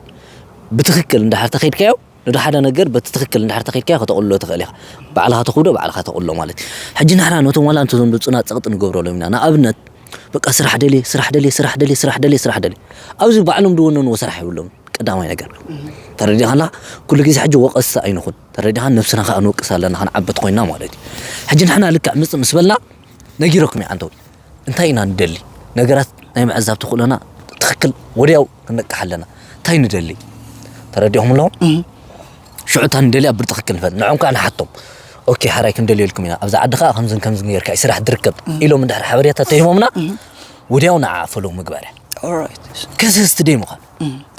ብትኽክል እንዳሕር ተኸይድካዮ ንዶ ሓደ ነገር በቲ ትኽክል እንዳሕር ተኸይድካዮ ከተቕልሎ ትኽእል ኢኻ። ባዕልኻ ተኽብዶ ባዕልኻ ተቕሎ ማለት እዩ። ሕጂ ንሕና ነቶም ዋላ እንተዞም ዶ ፅና ፀቕጢ ንገብረሎም ኢና። ንኣብነት በቃ ስራሕ ደልየ ስራሕ ደልየ ስራሕ ደልየ ስራሕ ደልየ ስራሕ ደልየ ኣብዚ ባዕሎም ዝወነንዎ ስራሕ የብሎም። ቀዳማይ ነገር ተረዲኻላ። ኩሉ ግዜ ሕጂ ወቀስቲ ኣይንኹን ተረዲኻ። ነብስና ከዓ ንወቅስ ኣለና ክንዓበት ኮይና ማለት እዩ። ሕጂ ንሕና ልክዕ ምፅእ ምስ በልና ነጊረኩም ይዓንተው እንታይ ኢና ንደሊ ነገራት ናይ ምዕዛብ ተኽእሎና ትኽክል ወዲያው ክንነቅሕ ኣለና። እንታይ ንደሊ? ተረዲኹም ኣለኹም? ሽዑ እታ ንደልያ ብትኽክል ንፈልጥ። ንዖም ከኣ ንሓቶም። ኦኬ፣ ሓራይ ክንደልየልኩም ኢና። ኣብዛ ዓዲ ከኣ ከምዝን ከምዝን ጌርካ እዩ ስራሕ ዝርከብ ኢሎም እንድሕር ሓበሬታ ተሂቦምና፣ ወዲያው ንዓ ፈለው ምግባር እያ። ኦራይት። ከሰስቲ ደይ ምዃን።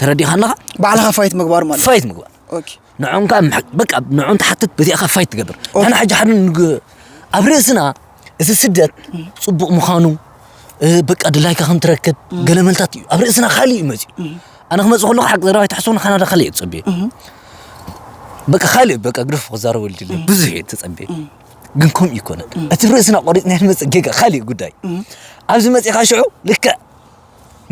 ተረዲኻና? ባዕልኻ ፋይት ምግባር ማለት። ፋይት ምግባር። ኦኬ። ንዖም ከኣ ምሕ-፣ በቃ ንዖም ትሓትት በዚኣ ከኣ ፋይት ትገብር። ንሕና ሕጂ ሓደ ንግ-፣ ኣብ ርእስና እዚ ስደት ጽቡቕ ምዃኑ፣ እ፣ በቃ ድላይካ ከም ትረክብ ገለ መልታት እዩ። ኣብ ርእስና ካልእ እዩ መጺኡ። ኣነ ክመጽእ ከለኹ ሓቂ ዘረባ ኣይትሕስቡ፣ ንካናዳ ካልእ እየ ዝጸበየ። በቃ ካልእ በቃ ግደፎ ክዛረበሉ ድለ ብዙሕ እየ ተጸበየ። ግን ከምኡ ይኮነን። እቲ ርእስና ቆሪጽና ንመጽእ ጌጋ ካልእ ጉዳይ። ኣብዚ መጺኻ ሽዑ ልክዕ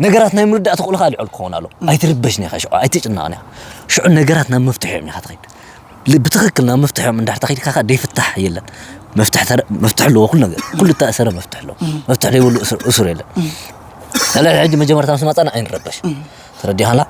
ነገራት ናይ ምርዳእ ተኽእሎ ካልእ ዕል ክኸውን ኣሎ። ኣይትርበሽን ኢኻ ሽዑ፣ ኣይትጭነቕን ኢኻ። ሽዑ ነገራት ናብ መፍትሒ እዮም ኢኻ ትኸይድ። ል-፣ ብትኽክል ናብ መፍትሒ እዮም እንድሕር ተኸይድካ ከኣ ደይፍታሕ የለን። መፍትሒ ተረ-፣ መፍትሒ ኣለዎ ኩሉ ነገር። ኩሉ እተኣሰረ መፍትሒ ኣለዎ። መፍትሒ ዘይብሉ እሱር፣ እሱር የለን። ስለዚ ሕጂ መጀመርታ ምስ መጻና ኣይንረበሽ። ተረዲኻና?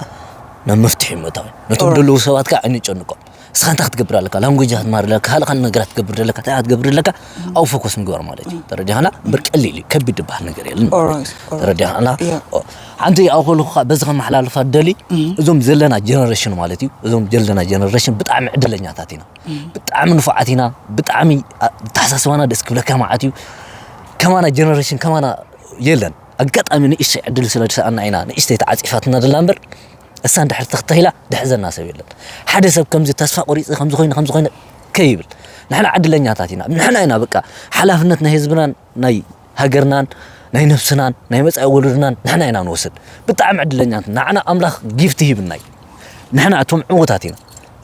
ናብ መፍትሒ ምእታው። ነቶም ደለዉ ሰባት ከኣ ኣይንጨንቆም። ንስኻ እንታይ ክትገብር ኣለካ? ላንጉጅ ክትማር ኣለካ፣ ካልእ ካልእ ነገራት ክትገብር ዘለካ፣ እንታይ ክትገብር ዘለካ፣ ኣብኡ ፎከስ ምግባር ማለት እዩ። ተረዲኻና? እምበር ቀሊል እዩ፣ ከቢድ ዝበሃል ነገር የለን ማለት እዩ። ኦራይት፣ ኦራይት። ተረዲኻና? ያ። ኦ፣ ሓንቲ ኣብኡ ከለኹ ካብ በዚ ከመሓላልፋ ደሊ፣ እዞም ዘለና ጀነሬሽን ማለት እዩ፣ እዞም ዘለና ጀነሬሽን ብጣዕሚ ዕድለኛታት ኢና። ብጣዕሚ ንፉዓት ኢና፣ ብጣዕሚ፣ ኣ፣ ኣተሓሳስባና ደስ ክብለካ መዓት እዩ። ከማና ጀነሬሽን ከማና የለን። ኣጋጣሚ ንእሽተይ ዕድል ስለ ዝሰኣና ኢና ንእሽተይ ተዓጺፋትና ዘላ እምበር፣ እሳ እንድሕር ትኽተኺላ ድሕዘና ሰብ የለን። ሓደ ሰብ ከምዚ ተስፋ ቆሪጽ፣ ከምዚ ኮይኑ፣ ከምዚ ኮይኑ ከይብል። ንሕና ዕድለኛታት ኢና። ንሕና ኢና በቃ ሓላፍነት ናይ ህዝብናን ናይ ሃገርናን ናይ ነብስናን ናይ መጻኢ ወለድናን ንሕና ኢና ንወስድ። ብጣዕሚ ዕድለኛታት። ንዓና ኣምላኽ ጊፍት ሂብና እዩ። ንሕና እቶም ዕዉታት ኢና።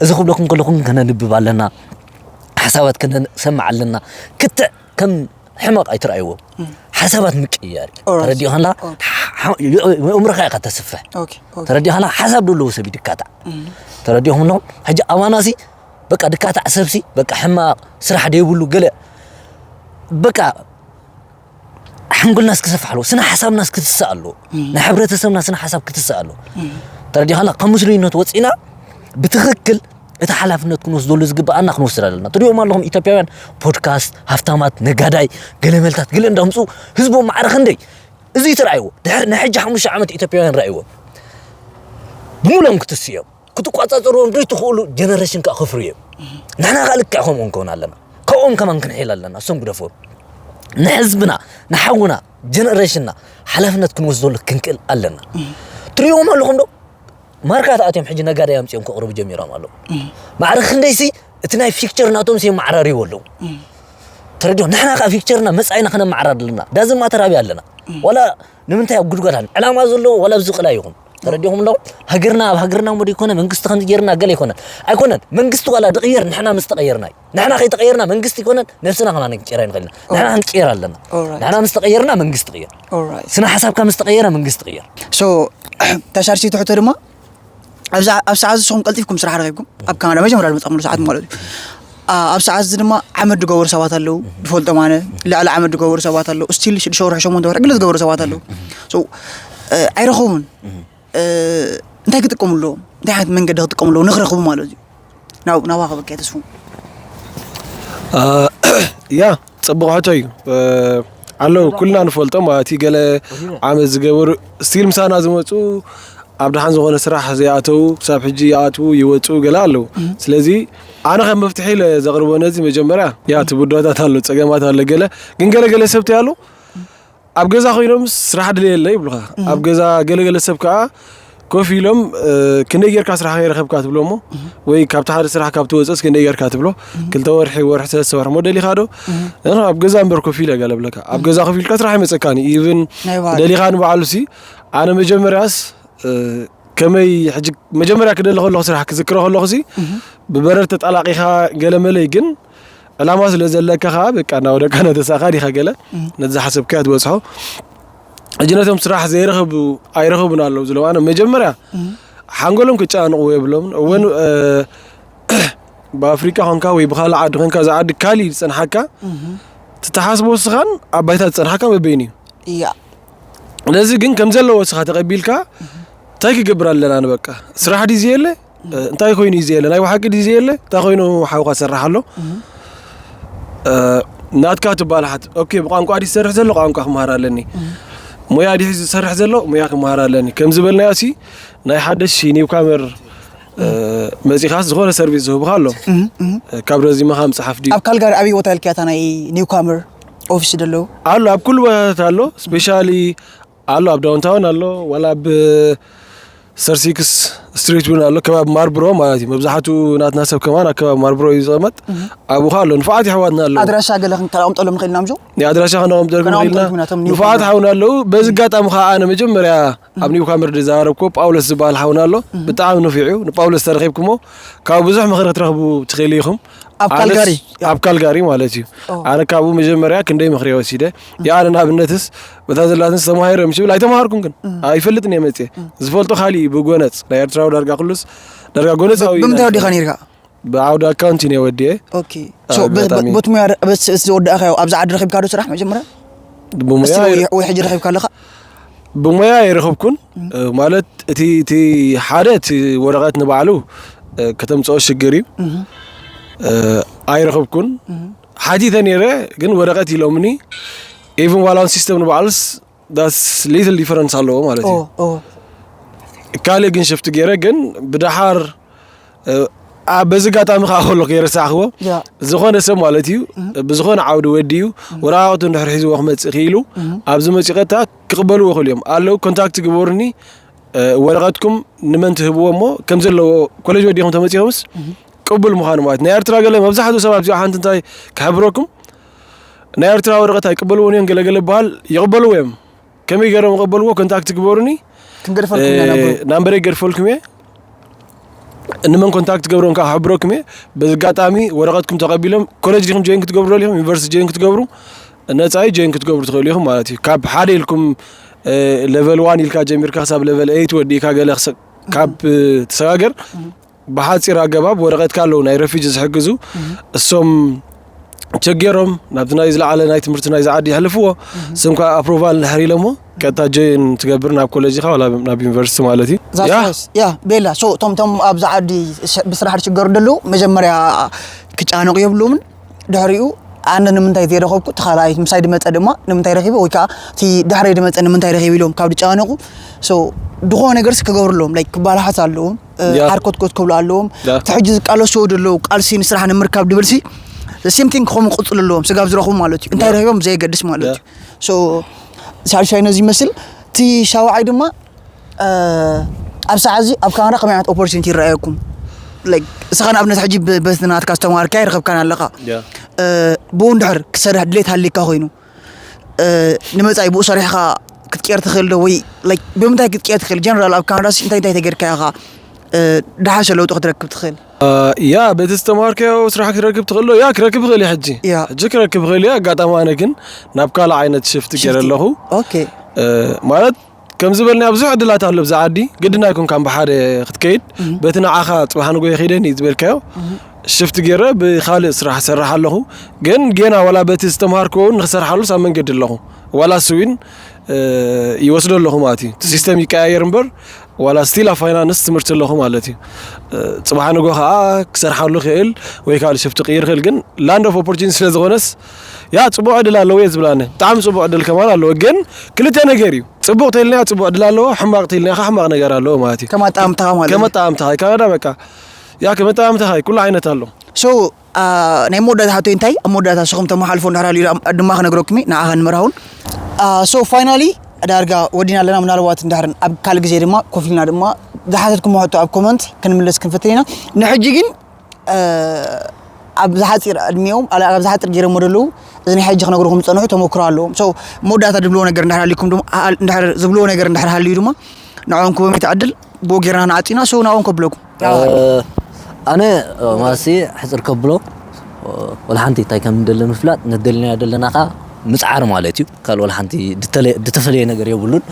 እዚ ክብለኩም ከለኹም ከነንብብ ኣለና። ሓሳባት ከነሰምዕ ኣለና። ክትዕ ከም ሕመቕ ኣይትረኣይዎ። ሓሳባት ምቅይያር እዩ። ኦራይት። ተረዲእኸላ? ኦኬ። የእምሮኻ ኢኻ ተስፍሕ። ኦኬ፣ ኦኬ። ተረዲእኸላ? ሓሳብ ደለዎ ሰብ እዩ ድካታዕ። ተረዲእኹም ኣለኹም? ሕጂ ኣባናሲ በቃ ድካታዕ ሰብሲ በቃ ሕማቕ ስራሕ ደይብሉ ገለ በቃ ሓንጎልና እስክሰፍሕ ኣለዎ። ስነ ሓሳብና እስክትስእ ኣለዎ። ናይ ሕብረተሰብና ስነ ሓሳብ ክትስእ ኣለዎ። ተረዲእኸላ? ካብ ምስሉይነት ወፂና ብትኽክል እቲ ሓላፍነት ክንወስደሉ ዝግብኣና ክንወስድ ኣለና። ትሪኦም ኣለኹም ኢትዮጵያውያን ፖድካስት፣ ሃፍታማት፣ ነጋዳይ፣ ገለመልታት፣ ገለ እንዳምፁ ህዝቦም ማዕረ ክንደይ እዚ ትረኣይዎ። ድሕሪ ናይ ሕጂ ሓሙሽተ ዓመት ኢትዮጵያውያን ረኣይዎ። ብምሎም ክትስዮም፣ ክትቋጻጸርዎም ዘይትኽእሉ ጀነሬሽን ከኣ ክፍርዩ እዮም። ንሕና ከኣ ልክዕ ከምኦም ክኸውን ኣለና። ካብኦም ከማን ክንሕል ኣለና። እሶም ግደፍዎም። ንህዝብና፣ ንሓውና፣ ጀነሬሽንና ሓላፍነት ክንወስደሉ ክንክእል ኣለና። ትሪእዎም ኣለኹም ዶ? ማርካ ተኣትዮም ሕጂ ነጋዳይ ኣምጺኦም ከቕርቡ ጀሚሮም ኣለዉ። ማዕረ ክንደይሲ እቲ ናይ ፊክቸር ናቶም ሲ ማዕራርይዎ ኣለዉ። ተረዲኦ? ንሕና ከኣ ፊክቸርና መጻኢና ከነማዕራር ኣለና። ዳዝን ማተር ኣበይ ኣለና? ዋላ ንምንታይ ኣብ ጉድጓድ ኣለ? ዕላማ ዘለዎ ዋላ ኣብዚ ቅላይ ይኹን። ተረዲኹም ኣለኹም? ሃገርና ኣብ ሃገርና እሞ ደይኮነ መንግስቲ ከምዚ ጌርና ገለ ኣይኮነን። ኣይኮነን። መንግስቲ ዋላ ድቕየር ንሕና ምስ ተቐየርና እዩ። ንሕና ከይተቐየርና መንግስቲ ኣይኮነን፣ ነብስና ከማን ክንቅየር ኣይንኽእልን። ንሕና ክንቅየር ኣለና። ኦራይት። ንሕና ምስ ተቐየርና መንግስቲ ይቕየር። ኦራይት። ስነ ሓሳብካ ምስ ተቐየረ መንግስቲ ይቕየር። ሶ ተሻርሲ ትሕቶ ድማ ኣብዚ ኣብ ሰዓት ንስኹም ቀልጢፍኩም ስራሕ ረኺብኩም ኣብ ካናዳ መጀመርያ ዝመጻኹምሉ ሰዓት ማለት እዩ። ኣ-፣ ኣብ ሰዓት እዚ ድማ ዓመት ዝገበሩ ሰባት ኣለዉ፣ ዝፈልጦም ኣነ ልዕሊ ዓመት ዝገበሩ ሰባት ኣለዉ። ስቲል ሽዱሽተ ወርሒ ሸሞንተ ወርሒ ግለ ዝገበሩ ሰባት ኣለዉ። ሶ እ፣ ኣይረኸቡን። እ፣ እንታይ ክጥቀሙ ኣለዎም? እንታይ ዓይነት መንገዲ ክጥቀሙ ኣለዎም ንክረኽቡ ማለት እዩ? ናብ ናባ ክበካ ተስፉ። አ፣ ያ ጽቡቕ ሕቶ እዩ። እ፣ ኣለዉ ኩልና ንፈልጦም ማለት እዩ። ገለ ዓመት ዝገበሩ ስቲል ምሳና ዝመጹ ኣብ ደሓን ዝኾነ ስራሕ ዘይኣተዉ ክሳብ ሕጂ ይኣትዉ ይወጹ ገለ ኣለዉ። ስለዚ ኣነ ከም መፍትሒ ኢለ ዘቕርቦ ነዚ መጀመርያ ያ እቲ ብድሆታት ኣሎ፣ ጸገማት ኣሎ፣ ገለ ግን ገለ ገለ ሰብ እንታይ ኣሎ ኣብ ገዛ ኮይኖም ስራሕ ድለ የለ ይብሉኻ። ኣብ ገዛ ገለ ገለ ሰብ ከኣ ኮፍ ኢሎም እ፣ ክንደይ ጌርካ ስራሕ ከይረኸብካ ትብሎ እሞ ወይ ካብቲ ሓደ ስራሕ ካብ ትወፅእስ ክንደይ ጌርካ ትብሎ ክልተ ወርሒ ወርሒ ሰለስተ ወርሒ ሞ ደሊኻ ዶ ንኻ ኣብ ገዛ እምበር ኮፍ ኢለ ገለ ብለካ ኣብ ገዛ ኮፍ ኢልካ ስራሕ ይመፀካኒ ኢቭን ናይ ባህል። ደሊኻ ንባዕሉ ሲ ኣነ መጀመርያስ እ፣ ከመይ ሕጂ መጀመርያ ክደሊ ከለኹ ስራሕ ክዝክሮ ከለኹ ሲ ብበረድ ተጣላቂኻ ገለ መለይ ግን ዕላማ ስለ ዘለካ ከዓ በቃ እናወደቅካ እናተሳእካ ዲኻ ገለ ነዚ ዝሓሰብካዮ ትበፅሖ። ሕጂ ነቶም ስራሕ ዘይረኸቡ ኣይረኸቡን ኣለዉ ዝለዋነ መጀመርያ ሓንጎሎም ክጨናንቕዎ የብሎምን። እወን እ፣ ብኣፍሪቃ ኮንካ ወይ ብካልእ ዓዲ ኮንካ እዛ ዓዲ ካሊ ዝፀንሓካ ትተሓስቦ ስኻን ኣብ ባይታ ዝፀንሓካ በበይኑ እዩ። እያ። ነዚ ግን ከም ዘለዎ ስኻ ተቐቢልካ እንታይ ክገብር ኣለና ንበቃ ስራሕ ድዩ ዘየለ እንታይ ኮይኑ እዩ ዘየለ ናይ ብሓቂ ድዩ ዘየለ እንታይ ኮይኑ ሓውካ ትሰርሕ ኣሎ ናትካ ትባላሓት ኦኬ ብቋንቋ ድዩ ዝሰርሕ ዘሎ ቋንቋ ክምሃር ኣለኒ ሞያ ድዩ ዝሰርሕ ዘሎ? ሞያ ክመሃር ኣለኒ። ከም ዝበልናዮ ሲ ናይ ሓደሽ ኒውካመር መፂኻስ ዝኾነ ሰርቪስ ዝህብኻ ኣሎ። ካብ ረዚመኻ ምፅሓፍ ድዩ? ኣብ ካልጋሪ ኣበይ ቦታ ኢልካታ ናይ ኒውካመር ኦፊስ ደለዉ? ኣሎ ኣብ ኩሉ ቦታታት ኣሎ። ስፔሻሊ ኣሎ ኣብ ዳውንታውን ኣሎ፣ ዋላ ኣብ ሰር ሲክስ ስትሪት እውን ኣሎ፣ ከባቢ ማርብሮ ማለት እዩ። መብዛሕቱ ናትና ሰብ ከማን ኣብ ከባቢ ማርብሮ እዩ ዝቐመጥ። ኣብኡ ኸዓ ኣሎ፣ ንፉዓት የሕዋትና ኣለዉ። ኣድራሻ ገለ ክንቀምጠሎም ንኽእል ኢና ምጆ? ናይ ኣድራሻ ከነቐምጠልኩም ከነቐምጠልኩም ንኽእል ኢና። ኢና፣ እቶም ኒው ንፉዓት ፋሚሊ። ሓውና ኣለዉ። በዚ ኣጋጣሚ ኸዓ ኣነ መጀመርያ ኣብ ኒው ካምብሪጅ ዝዛረብኩዎ ጳውሎስ ዝበሃል ሓውና ኣሎ። ብጣዕሚ ንፉዕ እዩ። ንጳውሎስ ተረኺብኩሞ ካብ ብዙሕ ምኽሪ ክትረኽቡ ትኽእሉ ኢኹም። ኣብ ኣነስ ካልጋሪ? ኣብ ካልጋሪ ማለት እዩ። ኣነ ካብኡ መጀመርያ ክንደይ ምኽሪ ወሲደ። የኣነ ንኣብነትስ በታ ዘላትንስ ተማሂረ ምሽ ብል ኣይተማሃርኩን ግን ኣይፈልጥን እየ መፅየ። ዝፈልጦ ካሊእ እዩ ብጎነፅ ናይ ኤርትራዊ ዳርጋ ኩሉስ ዳርጋ ጎነፃዊ እዩ። ብምንታይ ወዲኻ ነይርካ? ብዓውዲ ኣካውንቲንግ እየ ወዲኤ። ኦኬ። ሶ፣ በ- ኣጋጣሚ። በ- በቲ ሙያ ረ- በቲ እቲ ዝወዳእካዮ ኣብዚ ዓዲ ረኺብካ ዶ ስራሕ መጀመርያ? ብሞያ እስቲ ወይ- ይረ- ወይ ሕጂ ረኺብካ ኣለኻ? ብሞያ ኣይረኸብኩን። ማለት እቲ እቲ ሓደ እቲ ወረቐት ንባዕሉ ከተምፅኦ ሽግር እዩ። ኣይረኸብኩን። ሓቲተ ነይረ ግን ወረቐት ኢሎምኒ። ኢቭን ዋላ እውን ሲስተም ንባዕሉስ that's little difference ኣለዎ ማለት እዩ። ካልእ ግን ሽፍት ገይረ ግን ብደሓር በዚ ኣጋጣሚ ከዓ ከሎ ከይረሳዕክዎ ዝኾነ ሰብ ማለት እዩ ብዝኾነ ዓውዲ ወዲ እዩ ወረቃቅቱ እንድሕር ሒዝዎ ክመፅእ ክኢሉ ኣብዚ መፂኡ ቀጥታ ክቕበልዎ ይኽእሉ እዮም ኣለዉ ኮንታክት ግበሩኒ ወረቀትኩም ንመን ትህብዎ እሞ ከም ዘለዎ ኮሌጅ ወዲኹም ተመፂኹምስ ቅቡል ምዃኑ ማለት ናይ ኤርትራ ገለ መብዛሕትኡ ሰብ ኣብዚኣ ሓንቲ እንታይ ክሕብረኩም ናይ ኤርትራ ወረቀት ኣይቅበልዎን እዮም ገለገለ በሃል ይቕበልዎ እዮም ከመይ ገይሮም ይቐበልዎ ኮንታክት ግበሩኒ ክንገድፈልኩም ኢና ናምበረይ ገድፈልኩም እየ ንመን ኮንታክት ገብሮም ከዓ ክሕብረኩም እየ በዚ ኣጋጣሚ ወረቀትኩም ተቐቢሎም ኮሌጅ ዲኹም ጆይን ክትገብሩ ደሊኹም ዩኒቨርሲቲ ጆይን ክትገብሩ ነፃ እዩ ጆይን ክትገብሩ ትኽእሉ ኢኹም ማለት እዩ ካብ ሓደ ኢልኩም ሌቨል ዋን ኢልካ ጀሚርካ ክሳብ ሌቨል ኤይት ወዲእካ ገለ ካብ ትሰጋገር ብሓፂር ኣገባብ ወረቐትካ ኣለዉ ናይ ረፊጂ ዝሕግዙ እሶም ቸጌሮም ናብቲ ናይ ዝለዓለ ናይ ትምህርቲ ናይ ዝዓዲ የሕልፍዎ ስም ከዓ ኣፕሮቫል እንድሕር ኢሎሞ ቀጥታ ጆይን ትገብር ናብ ኮሌጅ ኢኻ ዋላ ናብ ዩኒቨርሲቲ ማለት እዩ ያ ያ ቤላ ሶ እቶም እቶም ኣብዚ ዓዲ ብስራሕ ዝሽገሩ ዘለዉ መጀመርያ ክጨናነቑ የብሎምን ድሕሪኡ ኣነ ንምንታይ ዘይረኸብኩ እቲ ካልኣይ ምሳይ ድመፀ ድማ ንምንታይ ረኺበ ወይ ከዓ እቲ ድሕረይ ድመፀ ንምንታይ ረኺበ ኢሎም ካብ ዝጨናነቑ so ዝኾነ ነገርሲ ክገብሩ ኣለዎም like ክባላሓት ኣለዎም ሓርኮትኮት ክብሉ ኣለዎም እቲ ሕጂ ዝቃለስዎ ዘለዉ ቃልሲ ንስራሕ ንምርካብ ድብልሲ same thing ክኾኑ ክቕፅሉ ኣለዎም ስጋብ ዝረኽቡ ማለት እዩ እንታይ ረኺቦም ብዘየገድስ ማለት እዩ so ሳልሳይ ነዚ ይመስል እቲ ሻውዓይ ድማ ኣብ ሰዓት እዚ ኣብ ካናዳ ከመይ ዓይነት ኦፖርቹኒቲ ይረኣየኩም እስኻ ንኣብነት ሕጂ በቲ ናትካ ዝተማሃርካ ይረኸብካን ኣለኻ ብኡ እንድሕር ክሰርሕ ድሌት ሃልካ ኮይኑ ንመፃኢ ብኡ ሰሪሕኻ ክትቀየር ትኽእል ዶ ወይ ብምንታይ ክትቀየር ትኽእል ጀነራል ኣብ ካናዳ እንታይ እንታይ ተገድካ ኢኻ ድሓሸ ለውጢ ክትረክብ ትኽእል ያ በቲ ዝተማሃርካዮ ስራሕ ክትረክብ ትኽእል ዶ ያ ክረክብ ይኽእል እየ ሕጂ ሕጂ ክረክብ ይኽእል እየ ኣጋጣሚ ኣነ ግን ናብ ካልእ ዓይነት ሽፍቲ ገይረ ኣለኹ ማለት ከም ዝበልናዮ ብዙሕ ዕድላት ኣሎ ብዛ ዓዲ ግድን ኣይኮንካን ብሓደ ክትከይድ በቲ ንዓኻ ፅባሕ ንጎ ይኸይደኒ ዝበልካዮ ሽፍቲ ገይረ ብካልእ ስራሕ ሰርሕ ኣለኹ ግን ጌና ዋላ በቲ ዝተምሃርክዎ እውን ንክሰርሓሉ ሳብ መንገዲ ኣለኹ ዋላ ስዊን ይወስዶ ኣለኹ ማለት እዩ እቲ ሲስተም ይቀያየር እምበር ዋላ ስቲል ኣብ ፋይናንስ ትምህርቲ ኣለኹ ማለት እዩ ፅባሕ ንጎ ከዓ ክሰርሓሉ ክእል ወይ ካልእ ሽፍቲ ቅይር ክእል ግን ላንድ ኦፍ ኦፖርቹኒቲ ስለዝኾነስ ያ ፅቡቅ ዕድል ኣለዎ እየ ዝብላኒ ብጣዕሚ ፅቡቅ ዕድል ከማን ኣለዎ ግን ክልተ ነገር እዩ ፅቡቅ ተልናያ ፅቡቅ ዕድል ኣለዎ ሕማቅ ተልናያ ከዓ ሕማቅ ነገር ኣለዎ ማለት እዩ ከም ኣጠማምታኻ ማለት እዩ። ከም ኣጠማምታኻ ካናዳ በቃ ያ ከም ኣጠማምታኻ እዩ ኩሉ ዓይነት ኣሎ so ናይ መወዳእታ ሕቶይ እንታይ ኣብ መወዳእታ ንስኹም ተመሓልፎ እንድሕር ሃልዩ ድማ ክነግረኩም እየ ንዓኻን ንመርሃውን so finally ዳርጋ ወዲና ኣለና ምናልባት እንድሕር ኣብ ካልእ ግዜ ድማ ኮፍ ኢልና ድማ ዝሓተትኩሞ ሕቶ ኣብ ኮመንት ክንምልስ ክንፍትን ኢና ንሕጂ ግን ኣብ ዝሓፂር ዕድሚኦም ኣብ ዝሓፂር ገይሮሞ ዘለዉ እዚ ናይ ሕጂ ክነግርኹም ዝፀንሑ ተመክሮ ኣለዎም so መወዳእታ ዝብልዎ ነገር እንድሕር ሃልዩኩም ድማ እንድሕር ዝብልዎ ነገር እንድሕር ሃልዩ ድማ ንዕኦም ክቦም ይትዕድል ብኡ ጌርና ንዓፂና so ናብኦም ከብለኩም ኣነ ማሲ ሕፅር ከብሎ ወላ ሓንቲ እንታይ ከም ንደሊ ምፍላጥ ንደልናዮ ዘለና ከዓ ምፅዓር ማለት እዩ ካልእ ወላ ሓንቲ ድተፈለየ ነገር የብሉን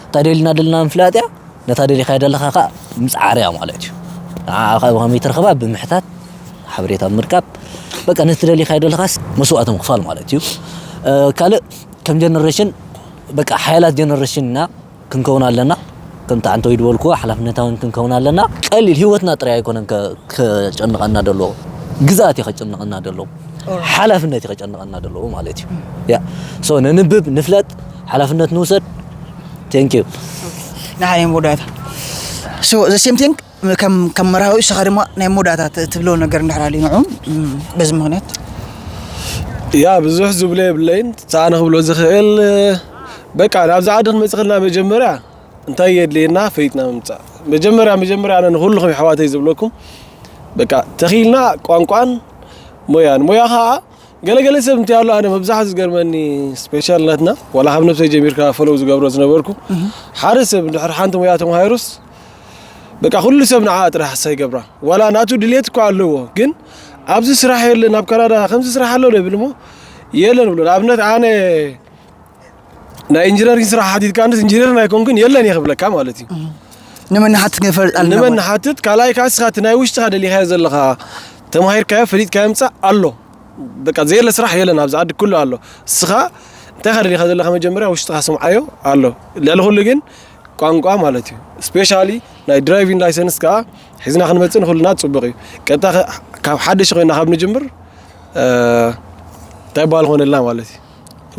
እንታይ ደሊና ደለና ምፍላጥ እያ ነታ ደሊኻዮ ደለኻ ከዓ ምፅዓር እያ ማለት እዩ ንዓኻ ብኸመይ ትረኽባ ብምሕታት ሓበሬታ ምርካብ በቃ ነቲ ደሊኻዮ ደለኻስ መስዋእቲ ምኽፋል ማለት እዩ ካልእ ከም ጀነሬሽን በቃ ሓያላት ጀነሬሽን ኢና ክንከውን ኣለና ከምቲ ዓንተወይ ዝበልኩዎ ሓላፍነታውን ክንከውን ኣለና ቀሊል ህይወትና ጥራይ ኣይኮነን ከጨንቐና ደለዎ ግዛኣት እዩ ከጨንቐና ደለዎ ሓላፍነት እዩ ከጨንቐና ደለዎ ማለት እዩ ያ so ነንብብ ንፍለጥ ሓላፍነት ንውሰድ Thank you. ንሓደ መወዳእታ። So the same thing ከም ከም መርሃዊ ንስኻ ድማ ናይ መወዳእታ ት- ትብሎ ነገር እንድሕር ኣሎ ንዑ በዚ ምኽንያት ያ ብዙሕ ዝብሎ የብለይን። ኣነ ክብሎ ዝኽእል በቃ ናብዚ ዓዲ ክንመፅእ ከለና መጀመርያ እንታይ የድልየና ፈሊጥና ምምፃእ። መጀመርያ መጀመርያ ኣነ ንኩልኹም የሕዋተይ ዝብለኩም በቃ ተኺልና ቋንቋን ሞያን ሞያ ከዓ ገለገለ ሰብ እንታይ ኣሎ ኣነ መብዛሕቱ ዝገርመኒ ስፔሻል ናትና ዋላ ካብ ነብሰይ ጀሚርካ ፈለው ዝገብሮ ዝነበርኩ ሓደ ሰብ እንድሕር ሓንቲ ሞያ ተማሃሩስ በቃ ኩሉ ሰብ ንዓ ጥራሕ ሓሳ ይገብራ ዋላ ናቱ ድሌት እኳ ኣለዎ ግን ኣብዚ ስራሕ የለን ኣብ ካናዳ ከምዚ ስራሕ ኣሎ ደብል ሞ የለን ብሎ ንኣብነት ኣነ ናይ ኢንጂነሪንግ ስራሕ ሓቲትካ እንስ ኢንጂነር ናይ ኮንኩን የለን እየ ክብለካ ማለት እዩ ንመን ንሓትት ንፈልጥ ኣለና ንመን ንሓትት ካልኣይ ከዓ ስኻ እቲ ናይ ውሽጥኻ ደሊኻዮ ዘለኻ ተማሂርካዮ ፈሊጥካዮ ምፃእ ኣሎ በቃ ዘየለ ስራሕ የለን ኣብዚ ዓዲ ኩሉ ኣሎ ስኻ እንታይ ካ ደሊኻ ዘለኻ መጀመርያ ውሽጥኻ ስምዓዮ ኣሎ ልዕሊ ኩሉ ግን ቋንቋ ማለት እዩ ስፔሻሊ ናይ ድራይቪንግ ላይሰንስ ከዓ ሒዝና ክንመፅእ ንክሉና ፅቡቅ እዩ ቀጥታ ከ- ካብ ሓደሽ ኮይና ካብ ንጅምር እ፣ እንታይ በሃል ኾነልና ማለት እዩ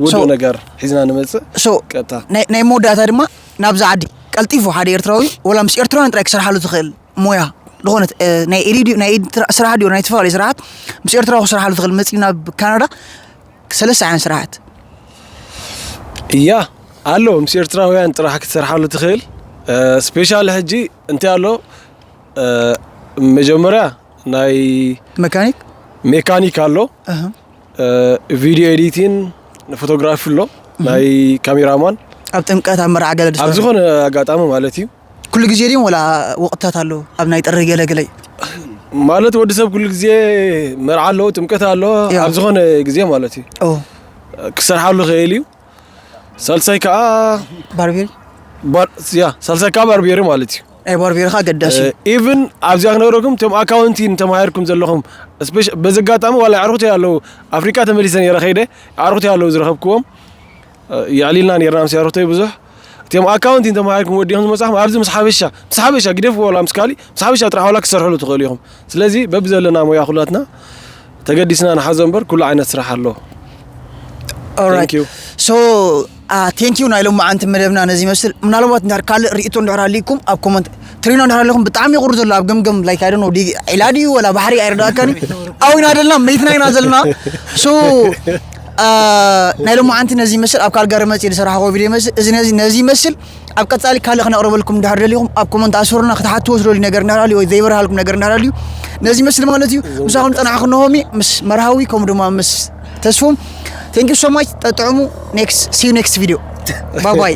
ውዱእ So- ነገር ሒዝና ንመፅእ So ቀጥታ ናይ ናይ መወዳእታ ድማ ናብዚ ዓዲ ቀልጢፉ ሓደ ኤርትራዊ ወላ ምስ ኤርትራውያን ጥራይ ክሰርሓሉ ትኽእል ሞያ ዝኾነት እ፣ ናይ ኤዲድ ናይ ኢድ ትራ- ስራሕ ድዮ ናይ ዝተፈላለዩ ስራሓት ምስ ኤርትራዊ ክሰርሓሉ ትኽእል መፂእ ናብ ካናዳ ሰለስተ ዓይነት ስራሓት እያ ኣሎ ምስ ኤርትራውያን ጥራሕ ክትሰርሓሉ ትኽእል ስፔሻል ሕጂ እንታይ ኣሎ እ፣ መጀመርያ ናይ መካኒክ ሜካኒክ ኣሎ እህ፣ እ፣ ቪዲዮ ኤዲቲን ፎቶግራፊ ኣሎ ናይ ካሜራማን ኣብ ጥምቀት ኣብ መርዓ ገለ ኣብ ዝኾነ ኣጋጣሚ ማለት እዩ ኩሉ ግዜ ድዮም ወላ ወቅትታት ኣለዉ ኣብ ናይ ጥሪ ገለገለ ማለት ወዲ ሰብ ኩሉ ግዜ መርዓ ኣሎ ጥምቀት ኣሎ ያ። ኣብ ዝኾነ ግዜ ማለት እዩ ኦ ክሰርሓሉ ክእል እዩ ሳልሳይ ከዓ ባርቤሪ ባር- ያ ሳልሳይ ከዓ ባርቤሪ ማለት እዩ ናይ ባርቤሪ ካ ገዳሲ እዩ። ኢቭን ኣብዚኣ ክነግረኩም እቶም ኣካውንቲን ተማሂርኩም ዘለኹም ስፔሻ- በዚ ኣጋጣሚ ዋላ ኣዕሩኽቲ ኣለዉ ኣፍሪቃ ተመሊሰ ነረ ከይደ ኣዕሩኽቲ ኣለዉ ዝረኸብክዎም የዕሊልና ነርና ምስ ኣዕሩኽተይ ብዙሕ እቲኦም ኣካውንቲን ተማሂርኩም ወዲኹም ዝመፅኹም ኣብዚ ምስ ሓበሻ ምስ ሓበሻ ግደፍ ዋላ ምስ ካሊእ ምስ ሓበሻ ጥራሕ ዋላ ክሰርሕሉ ትኽእሉ ኢኹም ስለዚ በቢ ዘለና ሞያ ኩላትና ተገዲስና ንሓዞ እምበር ኩሉ ዓይነት ስራሕ ኣሎ Alright. Thank you. So thank you ናይ ሎማዓንቲ መደብና ነዚ ይመስል ምናልባት እንድሕር ካልእ ርእቶ እንድሕር ሃሊኩም ኣብ ኮመንት ትሪኖ እንድሕር ኣለኹም ብጣዕሚ ይቁር ዘሎ ኣብ ገምገም like I don't know ዒላ ድዩ ወላ ባሕሪ ኣይረዳእካኒ ኣዊና ዘለና መይትና ኢና ዘለና so አ፣ ናይ ሎማዓንቲ ነዚ ይመስል ኣብ ካልጋሪ መፅእ ዝሰራሕኮ ቪድዮ ይመስል እዚ ነዚ ነዚ ይመስል ኣብ ቀፃሊ ካልእ ክነቕርበልኩም እንድሕር ደሊኹም ኣብ ኮመንት ኣስፍሩና ክትሓትዎ ዝደልዩ ነገር እንድሕር ሃልዩ ወይ ዘይበርሃልኩም ነገር እንድሕር ሃልዩ ነዚ ይመስል ማለት እዩ ምሳኹም ፀናሕኩ ነሆሚ ምስ መርሃዊ ከምኡ ድማ ምስ ተስፉም thank you so much ጠጥዕሙ next see you next video bye bye